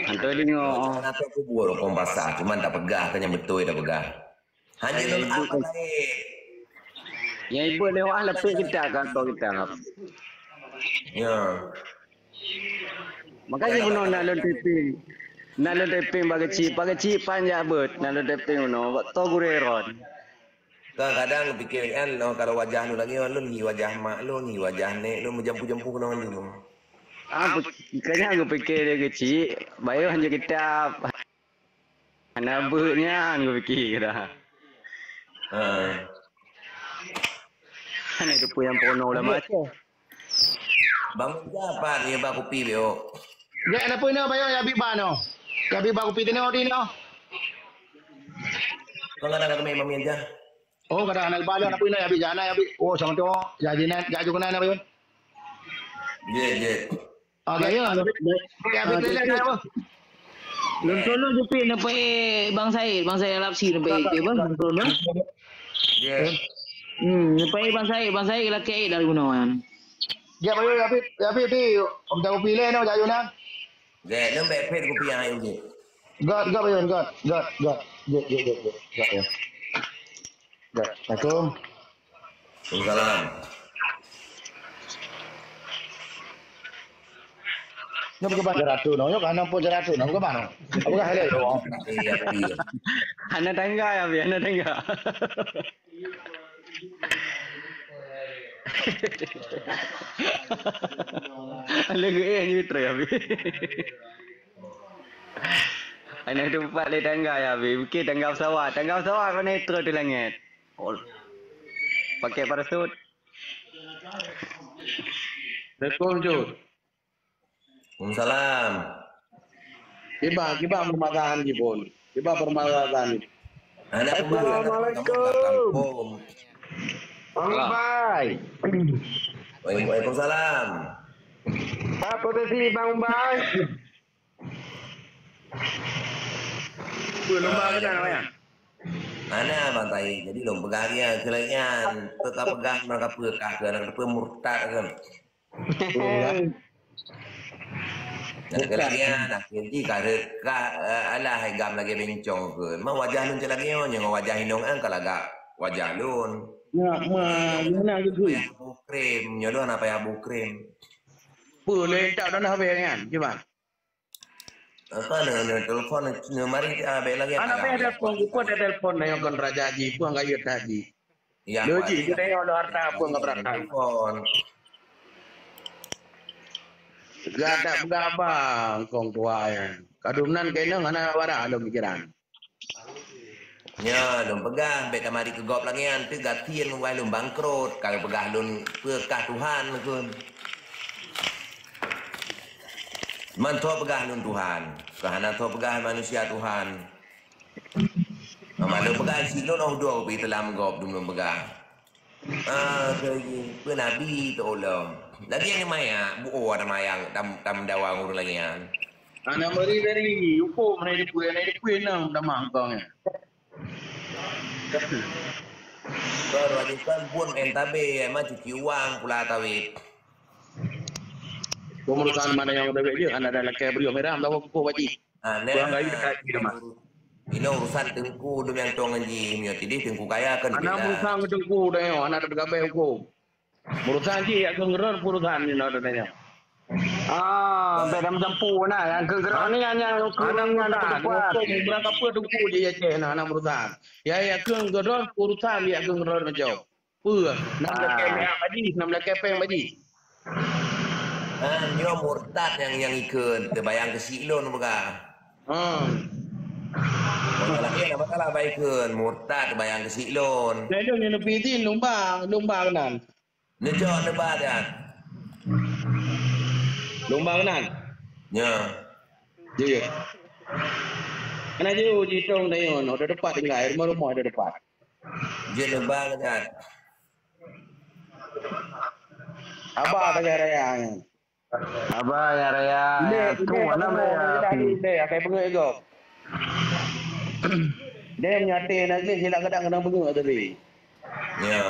Hana deungoe. Hana peue-peue huköm pasah, cuman tapeugah, kan nyang beutôi tapeugah. Hanya lôn ah, Pak Said. Nyang ibuet lé Wah lapek kitab, kantô kitab. Ya. Makanya bunoe nak lôn typing. Nak lôn typing bak keuchik, bak keuchik pan jak beuet, nak lôn typing bunoe, bak to gurée ron. Kadang-kadang pikir kan, oh, kalau wajah lôn lagée lôn, hi wajah mak lôn, hi wajah nek lôn, meujampu-jampu keunoe lôn. Ah, pe-, kanya aku pikir dia keuchik, bayu hanya kitab. Hana beuet nyan, kupike dah. Ha. Hana teupeue nyang peurunoe ulama Aceh. Bangun siapa ni ba kupi biok? Ya, ada pun nak bayar ya Habib ba no. Ya Habib ba kupi tengok di no. Kau kadang kami mamin je. Oh, kadang anak ba ada pun nak ya Habib, ya Habib. Oh, sama tu. Ya jinan, ya juga nak Habib. Ye, ye. Ah, gaya. Lôn tolong jupit na peué Bang Said, Bang Said Al-Habsyi na peué, bang, lôn tolong. Ya. Hmm, na peué Bang Said, Bang Said lakée dari bunoe nyan. Ya, bayu, ya, Habib, ya, Habib, di, om tahu pilih no, jayu na. Ya, lôn bèk pet kupi air je. Got, got, bayu, got, got, got. Ya, ya, ya, ya. Got, ya. Assalamualaikum. Waalaikumsalam. Nyoe beukeubah jaratu nyoe, nyoe kana pun jaratu nyoe, beukeubah nyoe. Apa kah ada nyoe? Iya, iya. Hana tangga ya, Bi, hana tangga. Leueh eh ni terus ya, Bi. Hana teumpat lé tangga ya, Bi. Bukit tangga pesawat. Tangga pesawat kau naik terus di langit. Oh. Pakai parasut. Assalamualaikum, Jud. Waalaikumsalam. Kiban, kiban permasalahan jih, Bun. Kiban permasalahan jih. Anak pembangunan. Assalamualaikum. Bang Ubai. Waalaikumsalam. Apa posisi Bang Ubai? Peue lomba keunan, Bang? Mana Bang Taib? Jadi lôn peugah dia keu lagèe nyan. Peue ka peugah, meunan ka peue ka keu aneuk teupeu murtad kan. Nah, keu lagèe nyan, akhé jih ka rhot ka, eh, alah hai gam lagèe bencong keu. Memang wajah lôn cit lagèe nyoe, ngon wajah inong an ka lagak wajah lôn. Nyak ma, guna gitu. Payah bu krem, nyoe lôn hana payah bu krem. Peue lé tak dah habéh nyan, kiban? Apa ni, ni telepon ni, ni mari, ah, bèk lagi. Anak payah telepon, ku pun ada telepon dah yang kon raja ji, pun gayut haji. Ya, lo ji, kita yang ada harta pun enggak berangkat. Telepon. Gak tak begabang kong tua ya. Kadum nan kena ngana wara lo pikiran. Nyoe lôn peugah, bèk tamari keu gob lagèe nyan, teuh gasien wai lôn bangkrot, ka peugah lôn peukah Tuhan kheun. Mantong peugah lôn Tuhan, ka hana tho peugah manusia Tuhan. Mama lôn peugah si lôn oh dua pi teulam gob dum lôn peugah. Ah, keu peue Nabi teuolom. Lagèe nyan maya, buoh ada maya tam, tam dawa ureueng lagèe nyan. Aneuk meuri dari hukum, aneuk dipui, aneuk dipui nam damang kong nyan. Kau wajib kan pun N T B, emang cuci uang pula tawit. Pemurusan mana yang udah je, anak dan laki beri merah, tahu kuku wajib. Ah, nah. Kurang gaji dekat di rumah. Ini urusan Teungku demi yang tuan ngaji, mio tadi Teungku kaya kan. Anak urusan Teungku dah, anak tergabeh hukum. Urusan cit yak keu ngeurot urusan ni nak tanya. Ah, beda macam pu nah, yang keu ngeurot ni yang, yang keu ngeurot ni yang ada ketupat. Berangkat apa tu ku di Aceh nah, anak urusan. Ya, ya keu ngeurot urusan yak keu ngeurot macam. Peue? Enam lakèe pèng baji, enam lakèe pèng baji. Ah, nyoe murtad nyang, nyang ikheun, teubayang keu si lôn peugah. Hmm. Masalah dia nama salah baik ikheun, murtad teubayang keu si lôn. Nah, itu yang lebih izin lumba, lumba nan. Neujok neuba dan. Lumba nan. Ya. Ya, ya. Kena je uji tong dah yon, udah dapat tinggal, rumah-rumah udah dapat. Jeuet neuba keu nyan. Haba sagai raya nyan. Haba nyang raya, nyang tu mana raya pi? Deh, akai peungeuet gob. Deh, meunyo até na gleh, silak kadang keuneuk peungeuet tadi. Ya.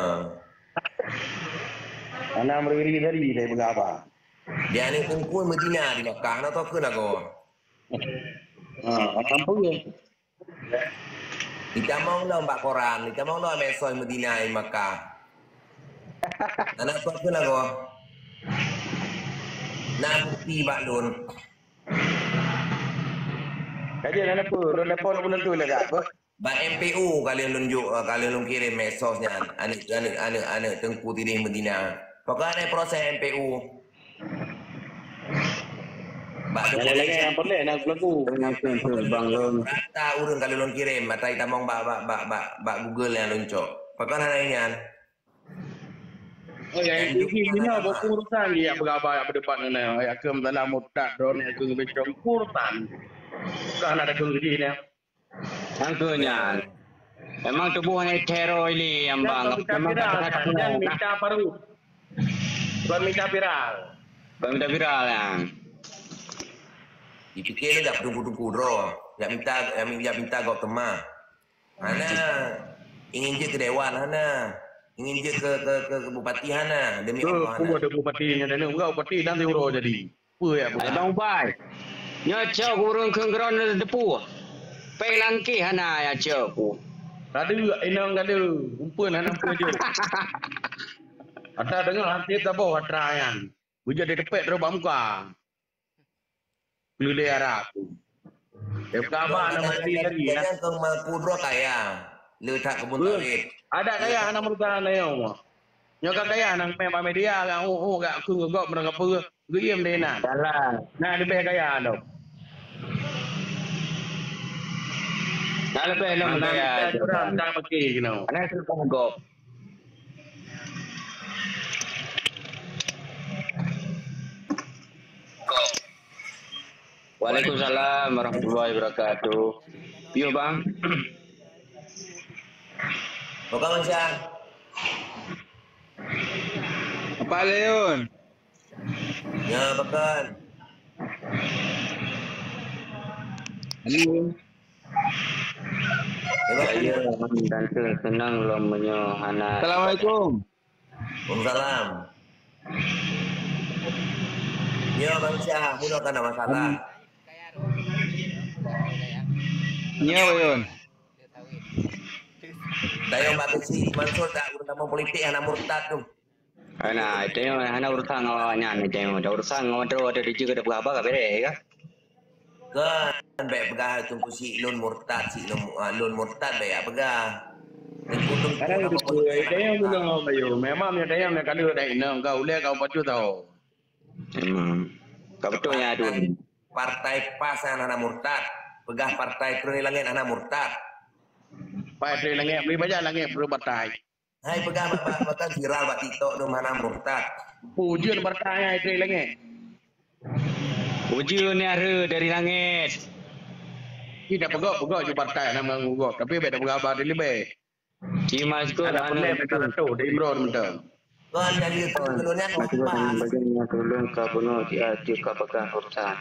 Hana meuriri tadi, deh, peugah haba. Di aneuk teungku Madinah di Makkah, na tokeu lagoe. Ha, akan peue? Itamong lom bak koran, itamong lom medsos Madinah di Makkah. Aneuk tokeu lagoe. Na bukti bak lôn. Ka jeuet, hana peue, lôn telepon lôn teuntui lagak, beuh. Bak M P U ka lheueh lôn jok, ka lheueh lôn kirém medsos nyan. Aneuk, aneuk, aneuk, aneuk Teungku Tidéh Madinah. Pakon hana proses M P U. Bak Nyang lain-lain nyang peureulèe na peulaku. Bang Lôn. Rata ureueng ka lôn kirém, atra itamong bak, bak, bak, bak, bak Google nyang lôn cok. Pakon hana nyan? Oh, nyang tinggi jinoe boh urusan jih yak peugah haba yak peudebat ngon nyan. Yak keu meusalah murtad droeneuh yak keu ngeubeucong urusan. Bukan ada keu jih nyan. Nyang keu nyan. Memang tuboh nyan teror ini nyang bang. Memang kata-kata nyan mita paru. Bukan mita viral. Bukan mita viral nyan. Dipikir ni dak tunggu-tunggu droe. Yak minta, yak minta, minta gok teuma. Hana. Ingin jeuet keu dewan, hana. Ingin jeuet keu, keu, keu, keu bupati, hana. Demi Allah, hana. Keu bupati nyan, hana. Enggak bupati dan diuroe jadi. Peue ya, Bang Ubai? Nyoe cok ureueng kheun keudroe na teupeue. Péng langkeh hana ya cok ku. Tadi inong kada, umpeun hana peue jok. Ata deungoe hati taboh atra nyan. Bujur di tepek terus bak muka. Keulilée Arab tu. Dia kaban nama tadi tadi ya. Jangan kau mampu droe kaya. Le that kebun sawit. Ada kaya anak muda na yo. Nyoe ka kaya nang meh ba media ka hu hu ka keu gok meurang apa. Geuyiem deh na. Salah. Na leubeh kaya lom. Na leubeh lom kaya. Curang tak pakai kena. Ana tu kan gok. Waalaikumsalam warahmatullahi wabarakatuh. Piye, Bang? Bukan, Bang Syah. Apa Leon? Ya, bukan. Halo. Saya tante senang lom meunyoe hana. Assalamualaikum. Waalaikumsalam. Ya, Bang Syah, bunoe ka na masalah. Nyoe, Yun. Dayong bak besi Mansur tak ureueng kamoe politik hana murtad tu. Hana, itu nyoe hana urusan ngon awak nyan, itu nyoe. Ada urusan ngon droe, ada diju, ada peugah haba ka beres, ka? Kan, bèk peugah Teungku si lôn murtad, si lôn, ah, lôn murtad, bèk ya peugah. Teungku, Teungku, Kadang nama itu, politik itu yang hana bilang orang kayu. Memang yang dayang yang kalau dah inang kau uleh kau pacu tahu. Memang. Kau betul ya, Dun. Partai, Partai PAS yang hana murtad. Peugah partai Trön Langét hana murtad. Partai Trön Langét, beri baca Langét perlu partai. Hai peugah bak, bak, bak kan viral bak TikTok tu hana murtad. Ujeuen partai hai Trön Langét. Ujeuen ni ada dari langit. Kita pegok, pegok je partai nama pegok. Tapi beda peugah haba di lebih. Cuma sikut Ada mana peuleh itu. Minta restu di Imron minta. Tuan jadi itu dulu ni aku Masih pas. Bagi yang tolong ka bunuh dia, dia ka pegang urusan.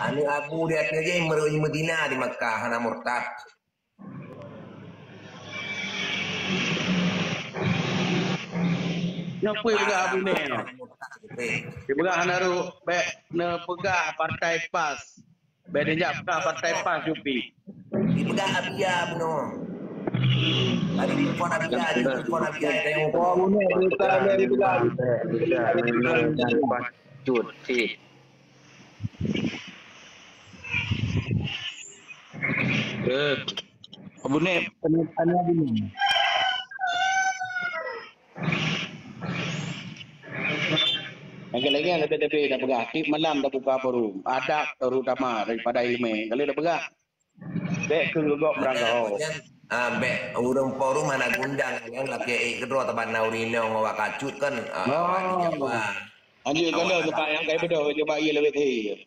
Aneuk Abu di ateueh jih meureuih Madinah di Makkah hana murtad. Nyoe peue peugah Abu Neng? Hana murtad, Jupri. Dia peugah hana rôh, bèk neupeugah partai PAS. Bèk neujak peugah partai PAS, Jupri. Dipeugah Abia bunoe. Tadi telepon Abia, dia telepon Abia, dia tengok. Oh, Abu Neng, bukan dari peugah. Cut, sih. Eh, Abu Nep. Tanya, tanya Abu Nep. Lagi-lagi yang lebih-lebih dah peugah, tiap malam dah buka forum. Adab terutama daripada ilmu. Kalau dah peugah, bèk keu gok meurangkau. Ah, bèk ureueng forum hana gundang kan, lagèe ék keudroe taban na ureueng inong awak kacut kan. Ah, oh. Awak di Jawa. Anjir, kalau tempat yang kayak betul, coba iya lebih tinggi.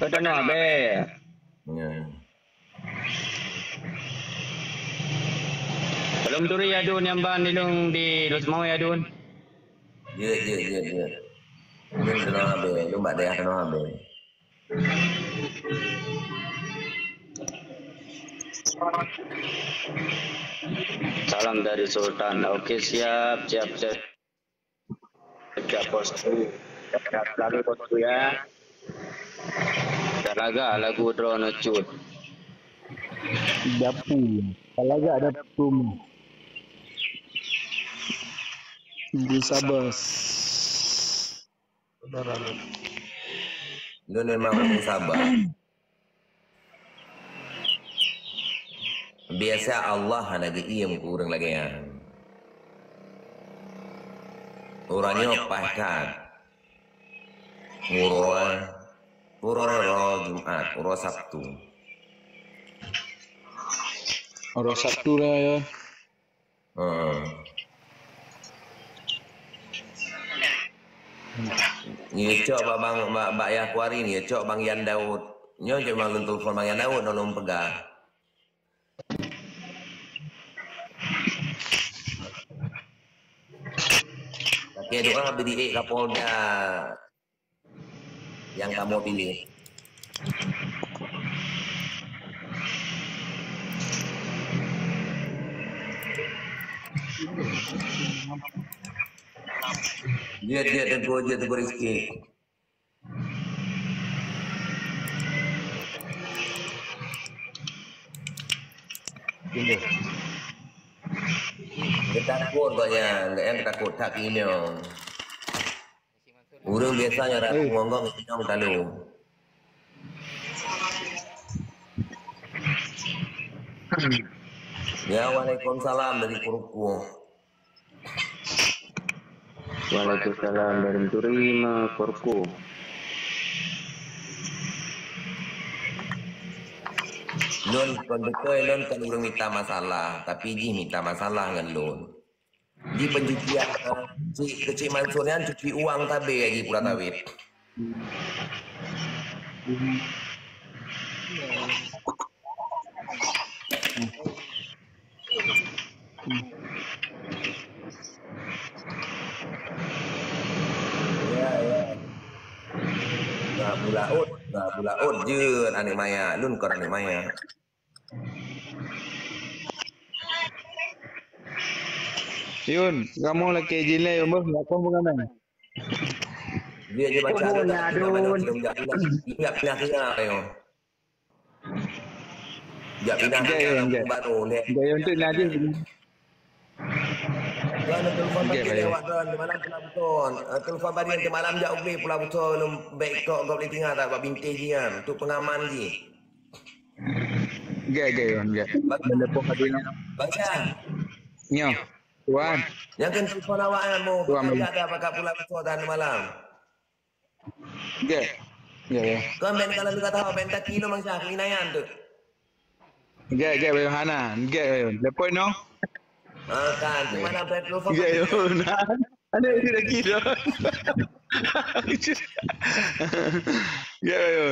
Ka tanoh abéh. Ya. Belum turi ya Dun, nyang ban di lôn di Lhokseumawe ya Dun. Jeuet, jeuet, jeuet, jeuet. Lôn tanoh abéh, lôn bak dayah tanoh abéh. Salam dari Sultan. Oke, siap, siap, siap. Siap, Bosku. Siap, selalu, Bosku, ya. Dah lagak lagu droeneuh cut. Dapu. Dah lagak dapu. Di Sabas. Lôn memang ureueng sabar. Biasa Allah hana geuiem keu ureueng lagèe nyan. Uroe nyoe paih that. Uroe, uroe Jumat, uroe Sabtu. Uroe Sabtu lah ya. Heeh. Nyoe cok bak bang, bak, bak Yah Kuarin, nyoe cok Bang Yan Daud. Nyoe cok bang lôn telepon Bang Yan Daud, nyoe lôn peugah. Lakèe doa beudiek Kapolda nyang kamoe piléh. Jeuet, jeuet, Teungku, jeuet, Teungku Rizki. Geutakot gobnyan, gobnyan geutakot that keu inong. Ureueng biasa nyang rayeuk ngon gong inong talu. Ya, waalaikumsalam dari Kuruku. Waalaikumsalam dari Turi ma Kuruku. Lôn kon beutôi, lôn kon ureueng mita masalah, tapi jih mita masalah ngon lôn. Di pencucian, eh, si keuchik Mansur nyan cuci uang tabé lagi pura tawét. Ya, ya. Nah, bulaôt, nah, bulaôt jeuet aneuk maya, lôn kon aneuk maya. Yun, kamoe lakèe jilèe Yun, beuh, lakoe meuganai. Dia je baca. Oh, ada tak? Nyadun. Dia pindah-pindah, ayo. Dia pindah-pindah baru, leh. Dia untuk nyadun. Tuan, telepon bagi lewat, tuan. Di malam pula betul. Eh, telepon bagi nanti malam jak ubé pula betul. Lom baik tok, kau boleh tinggal tak? Bak binti jian. Untuk pengaman ji. Gèt, gèt, Wan, gèt. Bagus. Menelepon tadi, no. Baca. Nyo. Wan. Nyang keu telepon awak, eh, mau. Wan, pekerja ada pakat pula betul dan malam. Gèt. Gèt, ya. Kau main kalau juga tahu, main kaki lo, Mang Syah, keinaian tu. Gèt, gèt, Wan, hana. Gèt, Wan. Telepon, no. Ah, kan. Gèt. Mana telepon? Gèt, Wan. Ada yang lagi dah. Ya, ya.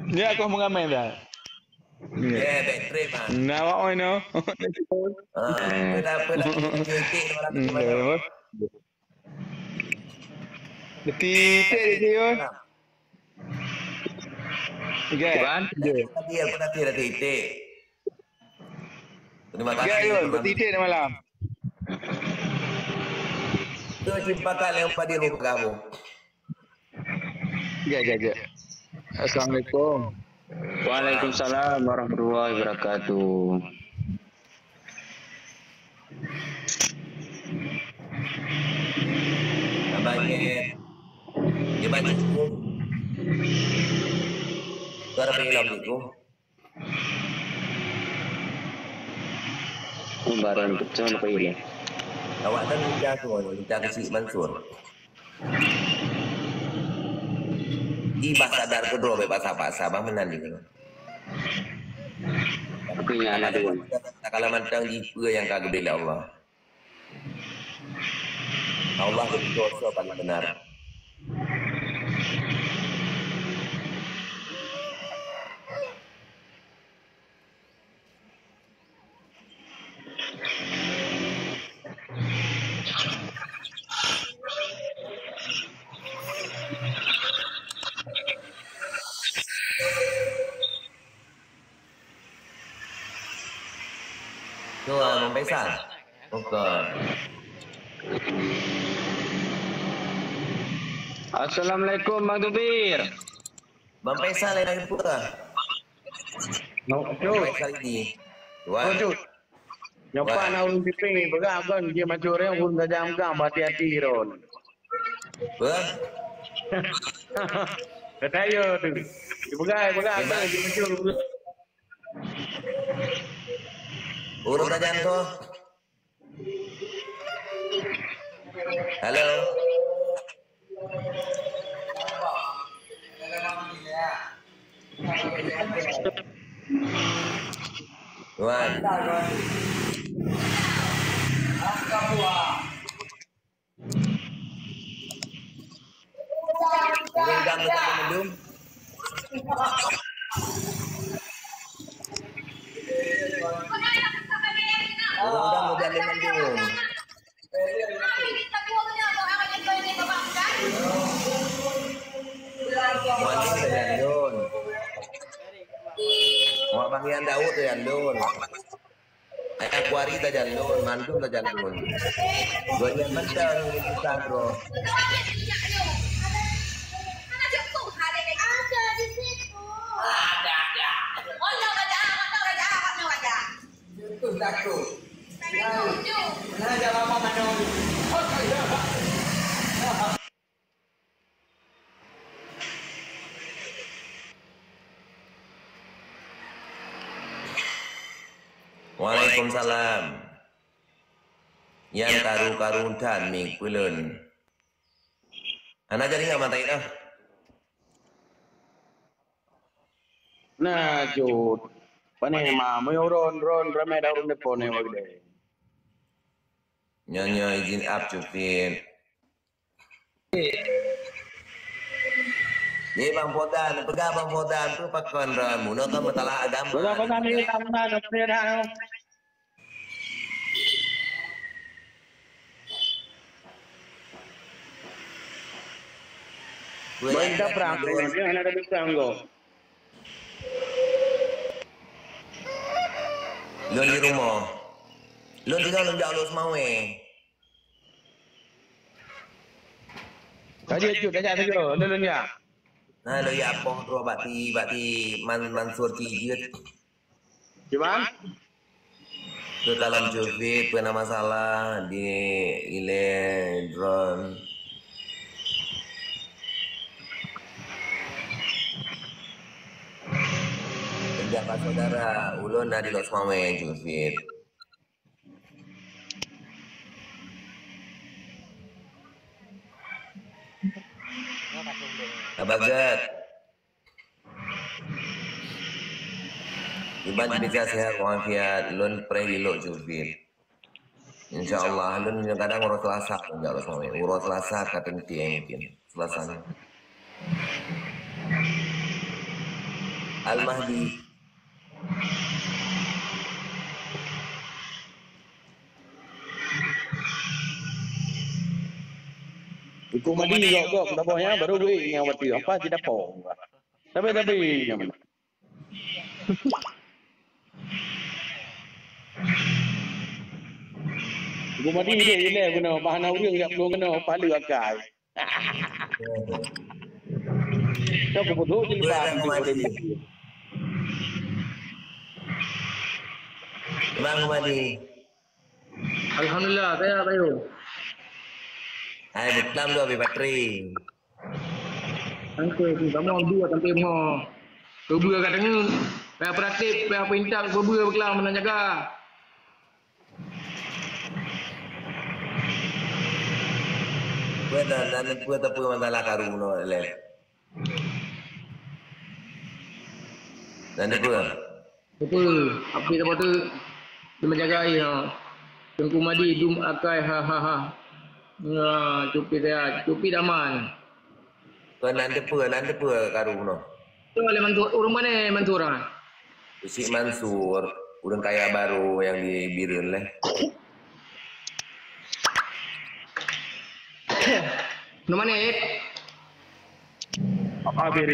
Ni aku mengamai dah. Ya, baik trip ah. Nah, awak oi no. Ah, apa dah, apa dah. Titik tu malam tu. Hmm, ya. Betul, betul, ya. Okey. Wan. Okey. Tadi aku dah titik. Terima kasih. Okey, Yun, betul, titik ni malam. Tu ciptakan yang Fadil muka kamu. Gèt, gèt, gèt. Assalamualaikum. Waalaikumsalam warahmatullahi wabarakatuh. Abang Gèt. Dia baca hukum. Suara pengilam tu. Kumbaran pecah apa ini? Awak kan minta tu, minta keuchik Mansur. Di bah sadar keudroe bèk paksa-paksa, bah meunan di. Tapi nyan ada. Tak kalah mantong di peue nyang ka geubri lé Allah. Allah geututoe soe paling beunar. Faisal. Bukan. Assalamualaikum, Bang Tubir. Bang Faisal, lain apa? No, Bang Faisal ini. Wan. Oh, Cut. Nyoe pat na ureueng pipéng, peugah kon, jih macam ureueng pun saja megang, hati-hati ron. Apa? Kata yo tu. Dipeugah, peugah, Memang. Jih macam ureueng. Ureueng saja tu. Halo. Wan. Ureueng dam dekat mandum. Ureueng dam dekat mandum. Mandum tajak lôn. Wak Bang Yan Daud tajak lôn. Ayah kuari tajak lôn, mandum tajak lôn. Gobnyan mantong ngon kisah droe. Waalaikumsalam. Nyan karu-karu that mic peulon. Hana jadi ngon mata itu. Nah, Cut. Pane ma, meunyoe ron, ron, ramé daun depan ni, wagde. Nyonya izin up, Cut Fit. Ni Bang Fodan, peugah Bang Fodan tu pakon ron, munoe kan masalah agama. Peugah Fodan ni, tak benar, tak benar. Peue Bang, nyang kita perang, dia hana ada bisa, enggak. Lôn di rumoh. Lôn tinggai lôn jak Lhokseumawe. Tadi Cut, tajak saja. Lôn, lôn jak. Nah, lôn jak poh droe bak ti, bak ti Man-, Mansur Kijeuet. Cuman? Keu kalon Cut Fit, peue na masalah di ilée droen. Peundapat saudara, ulôn na di Lhokseumawe, Cut Fit. Abah Zat. Iban Indonesia sehat walafiat, lôn preh ilok Cut Fit. Insya Allah, lôn kadang uroe Selasa lôn jak Lhokseumawe. Uroe Selasa ka teuntèe mungkin. Selasa ni. Al-Mahdi. Teungku Mahdi gok-gok, dah boh nyan, baru weh nyang watèe. Apa kita pong? Tapi, tapi, Gumadi dia ilèe guna bahana ureueng jak plueng keunoe pah leuh akai. Tok kupeudok jilbab tu. Bang Gumadi. Alhamdulillah, saya Bayu. Hai, buklam dua bi bateri. Tangke tu sama dua tangke mo. Keubeu kat tangan. Payah peuratif, payah perintah keubeu beuklam meunan jaga. Peue dan, dan peue teupeu masalah karu nyoe lé. Dan peue? Peue, api teuma tu, di menjaga air. Teungku Madi dum akai ha ha ha. Ya, cupi saya, cupi daman. Keunan teupeu, nan teupeu karu noh. Tu oleh Mansur, ureueng mana Mansur ah? Cik Mansur, ureueng kaya baru yang di Bireuen leh. Nama ni? Habéh,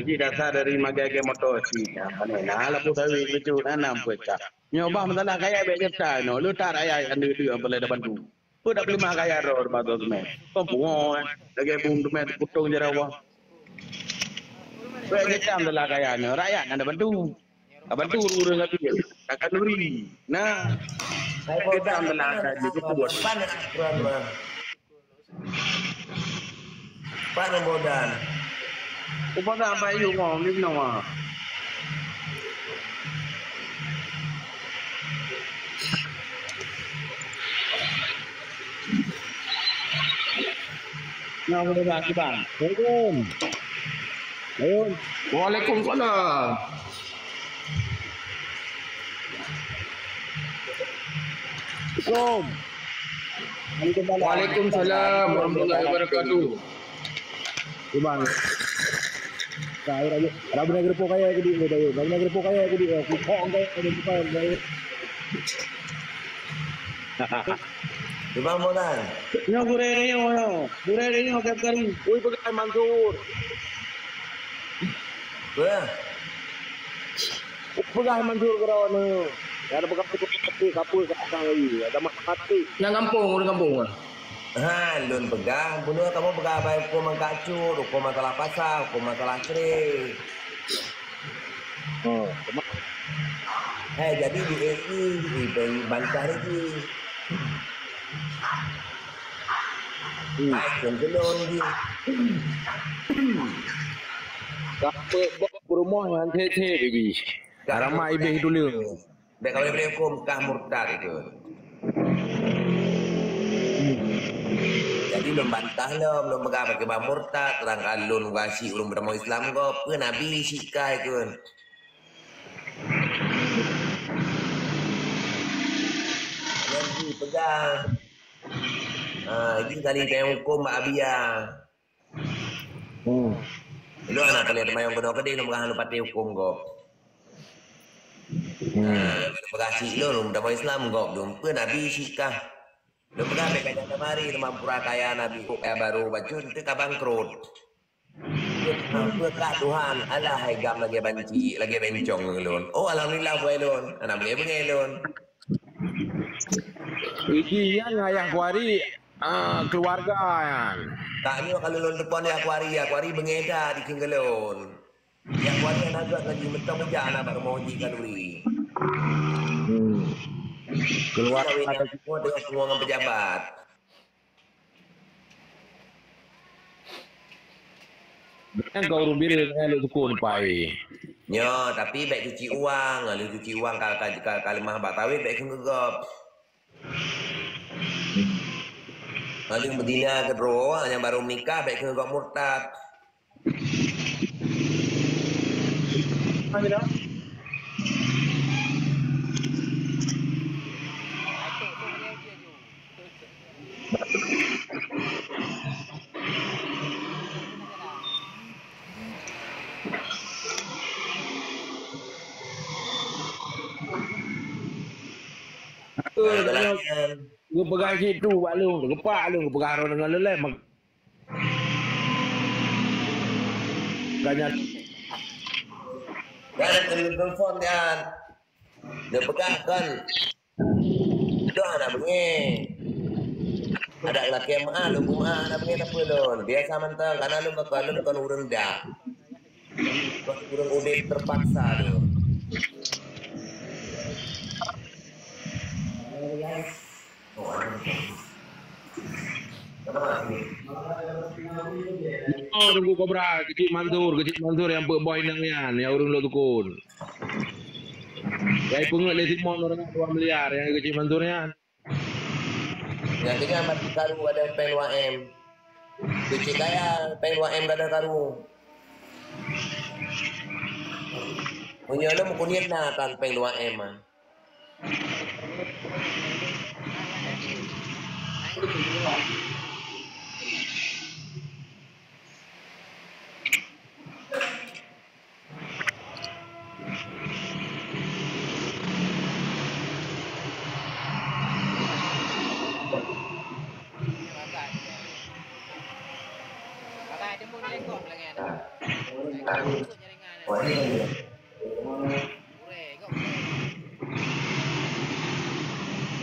jih dasar dari magai-gai moto cit. Nah, pane na lapôh sawét keucut, na nam peucah. Nyoe bah masalah kaya bék cerita nyoe, leutak rakyat nyang deuh-deuh peureulée tabantu. Peue dak peuleumah kaya droe bak sosmed. Kon pungo, eh, lagée bum teumé teuputong jaroe. Bék cerita masalah kaya nyoe, rakyat nyang tabantu. Tabantu ureuëng-ureuëng Abéh, takan uri. Nah, bék cerita masalah kaya nyoe, keupeue. Pat nombor dan? Upa ka Bayu ngon Mim Noah. Nah, udah bang, bang. Assalamualaikum. Ayo. Waalaikumsalam. Assalamualaikum. Waalaikumsalam warahmatullahi wabarakatuh. Cuba. Ka, ayo, ayo. Rabu na geureupoh kaya keu duek, ayo. Rabu na geureupoh kaya keu duek, aku kok engkau ada bukan, ayo. Cuba, Molan. Nyoe gurée nyoe, nyoe. Gurée nyoe, Kak Karim. Ui, peugah Mansur. Peue? Peugah Mansur keudroe nyoe. Ya, ada peugah peue, peue, peue, peue, peue, peue, peue, ada mak mati. Nyang gampông, ureuëng gampông ah. Ha, lôn peugah, bunoe kamoe peugah bai huköm angkat cut, huköm masalah pasa, huköm masalah cré. Oh, cuma Eh, jadi di A I, di, di bantah lagi. Hmm. Ai, kön keulôn jih. Ka peuet boh peurumoh nyan cék-cék, Bibi. Ka ramai ibéh tuleueng. Bèk ka boleh huköm kah murtad itu. Jadi lôn bantah lom, lôn peugah pakiban murtad, sedangkan lôn gasék ureueng peutamong Islam gob, peue Nabi syiek kah ikön. Lôn peugah, ah, ini kali teuhuköm bak Abia. Hmm. Ilôn hana peureulèe teumayong keunoe keudeh, lôn peugah hana patéh huköm gob. Hmm. Ah, lôn peugah syiek lôn, lôn meutamong Islam gob, lôn peue Nabi syiek kah. Lôn peugah bèk kajak tamari, lôn meupeura kaya Nabi, kaya barô bacut, teuka bangkrot. Peue kah Tuhan, alah hai gam lagèe banci, lagèe bencong ngon lôn. Oh, alhamdulillah, buai lôn. Hana beungèh-beungèh lôn. Iki nyan ayah kuari, ah, keluarga nyan. Tanyoe ka lôn teupon ayah kuari, ayah kuari beungèh that dikeue ngon lôn. Ayah kuari hana gèt lagi, meuteumèe jak na bak rumoh uji khanuri. Hmm. Keluarga. Kawin nyan semua dengan semua ngon pejabat. Nyan ka ureueng bireuen, eh, lôn sukon pai. Nyo, tapi bèk cuci uang, lôn cuci uang ka, ka, ka, ka leumah bak sawét bèk kheun keu gob. Lôn beuzina keudroe, nyang barô meunikah bèk kheun gob murtad. Geupeugah cit tu bak lôn, geupak lôn, geupeugah droe deungon lôn lé. Makanya. Dan telepon nyan. Neupeugah kon. Dah hana beungèh. Adak lakèe meu'ah, lôn meu'ah hana beungèh sapeue lôn. Biasa mantong, karena lôn bakal lôn kon ureueng dak. Kon ureueng udép terpaksa lôn. Oh, Teungku Kobra, keucik Mansur, keucik Mansur nyang peuet boh inong nyan, nyang ureueng lôn tukon. Nyang ipeungeuet lé Simon ureueng dua miliar, nyang keucik Mansur nyan. Nyang keunyan bak karu ada péng dua M. Keucik kaya péng dua M kada karu. Meunyoe lôn meukunyet na tan péng dua M ah.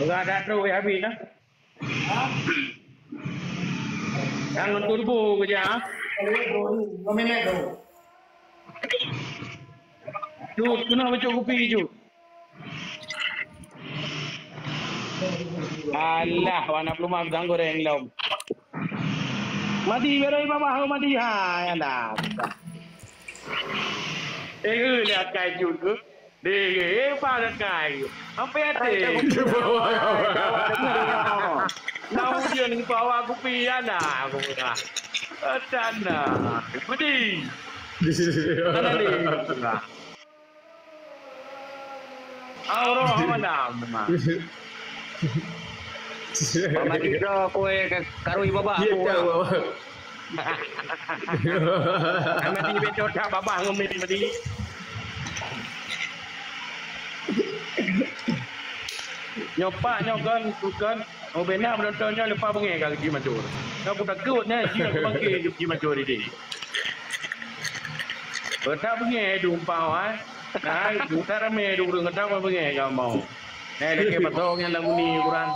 Enggak ada trok ya habis dah. Jangan turbo kerja. Cut, kena bacut kupi, Cut. Alah, warna pelumas pisang goreng lom. Mati, berai babah, mati. Ha, ya dah. Eh, eh, lihat kai Cut ke? Deh, eh, pa kai. Sampai hati. Nah, ujian ni bawa kupi, ya dah. Aku dah. Tanah. Mati. Tanah ni. Aurah malam memang. Mama Tito kue ke karui babah. Iya, aku tahu, lah. Babah. Mama Tito betul tak babah ngemi tadi. Nyopak nyokon bukan. Oh, benar penonton nyoe leupah beungéh ka Haji Mansur. Ka kutakot nyan, jih aku panggil Haji Mansur di sini. Kota beungéh dumpau, eh. Nah, kota ramé ureueng kota beungéh ka mau. Eh, lagi pasok nyan lagu ni ukuran.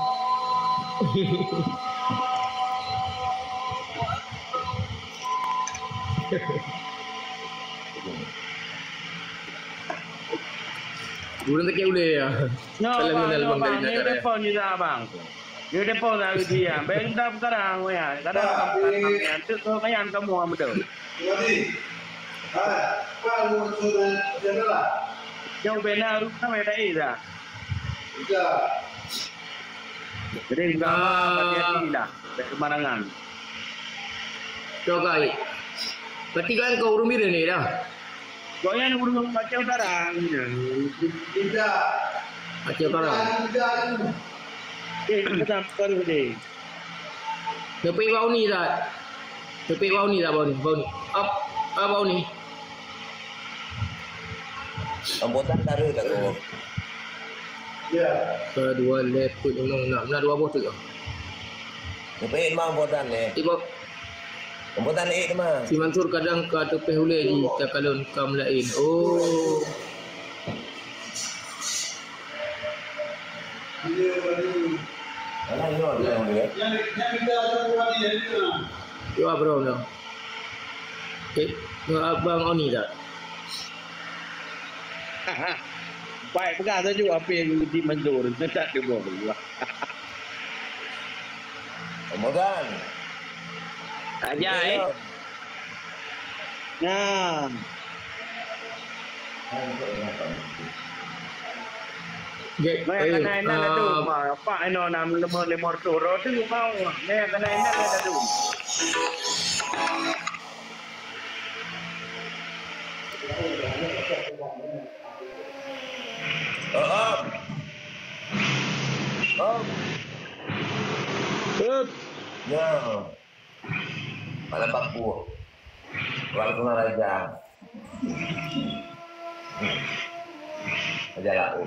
Ureueng sakét ulèe ya. Nyoe, Salam bang, kenal, nyoe, bang, bang, dari ni Jakarta. Telepon ni dah, bang. Ni telepon dah, dia. Bang, dah sekarang, ya. Sekarang, ya. Tu, tu, kayan kamu, am, betul. Jadi, ha, apa lu maksud dia dah? Yang benar, tu, kan, dah, dah. Dah. Jadi, enggak apa, hati-hati lah. Dari kemarangan. Cokai. Berarti kan kau urung biru ni dah? Kau yang urung macam sekarang. Tidak. Macam sekarang. Tidak, tidak. Eh, kita bukan ni. Tapi bau ni dah. Tapi bau ni dah, bau ni, bau ni. Ap, ap bau ni. Rambutan taruh dah tu. Ya. Ka dua lepet enam, enam, enam dua boh tu. Tapi memang rambutan ni. Ibu. Rambutan ni, teman. Si Mansur kadang ka teupeh ulèe jih, takalon kam laén. Oh. Yo, bro, no. Eh, abang Oni tak? Baik, pegang saja apa yang dimandur. Tetap dia bawa. Ramadan. Aja, eh. Ya. Nah. Gek, mai eh, kana inan tu, ah, ma, pak ino nam lima, lima ratus ro tu mau. Neh kana inan tu. Oh, oh. Oh. Hup. Ya. Malam Bangku. Waalaikumsalam Raja. Raja Laut.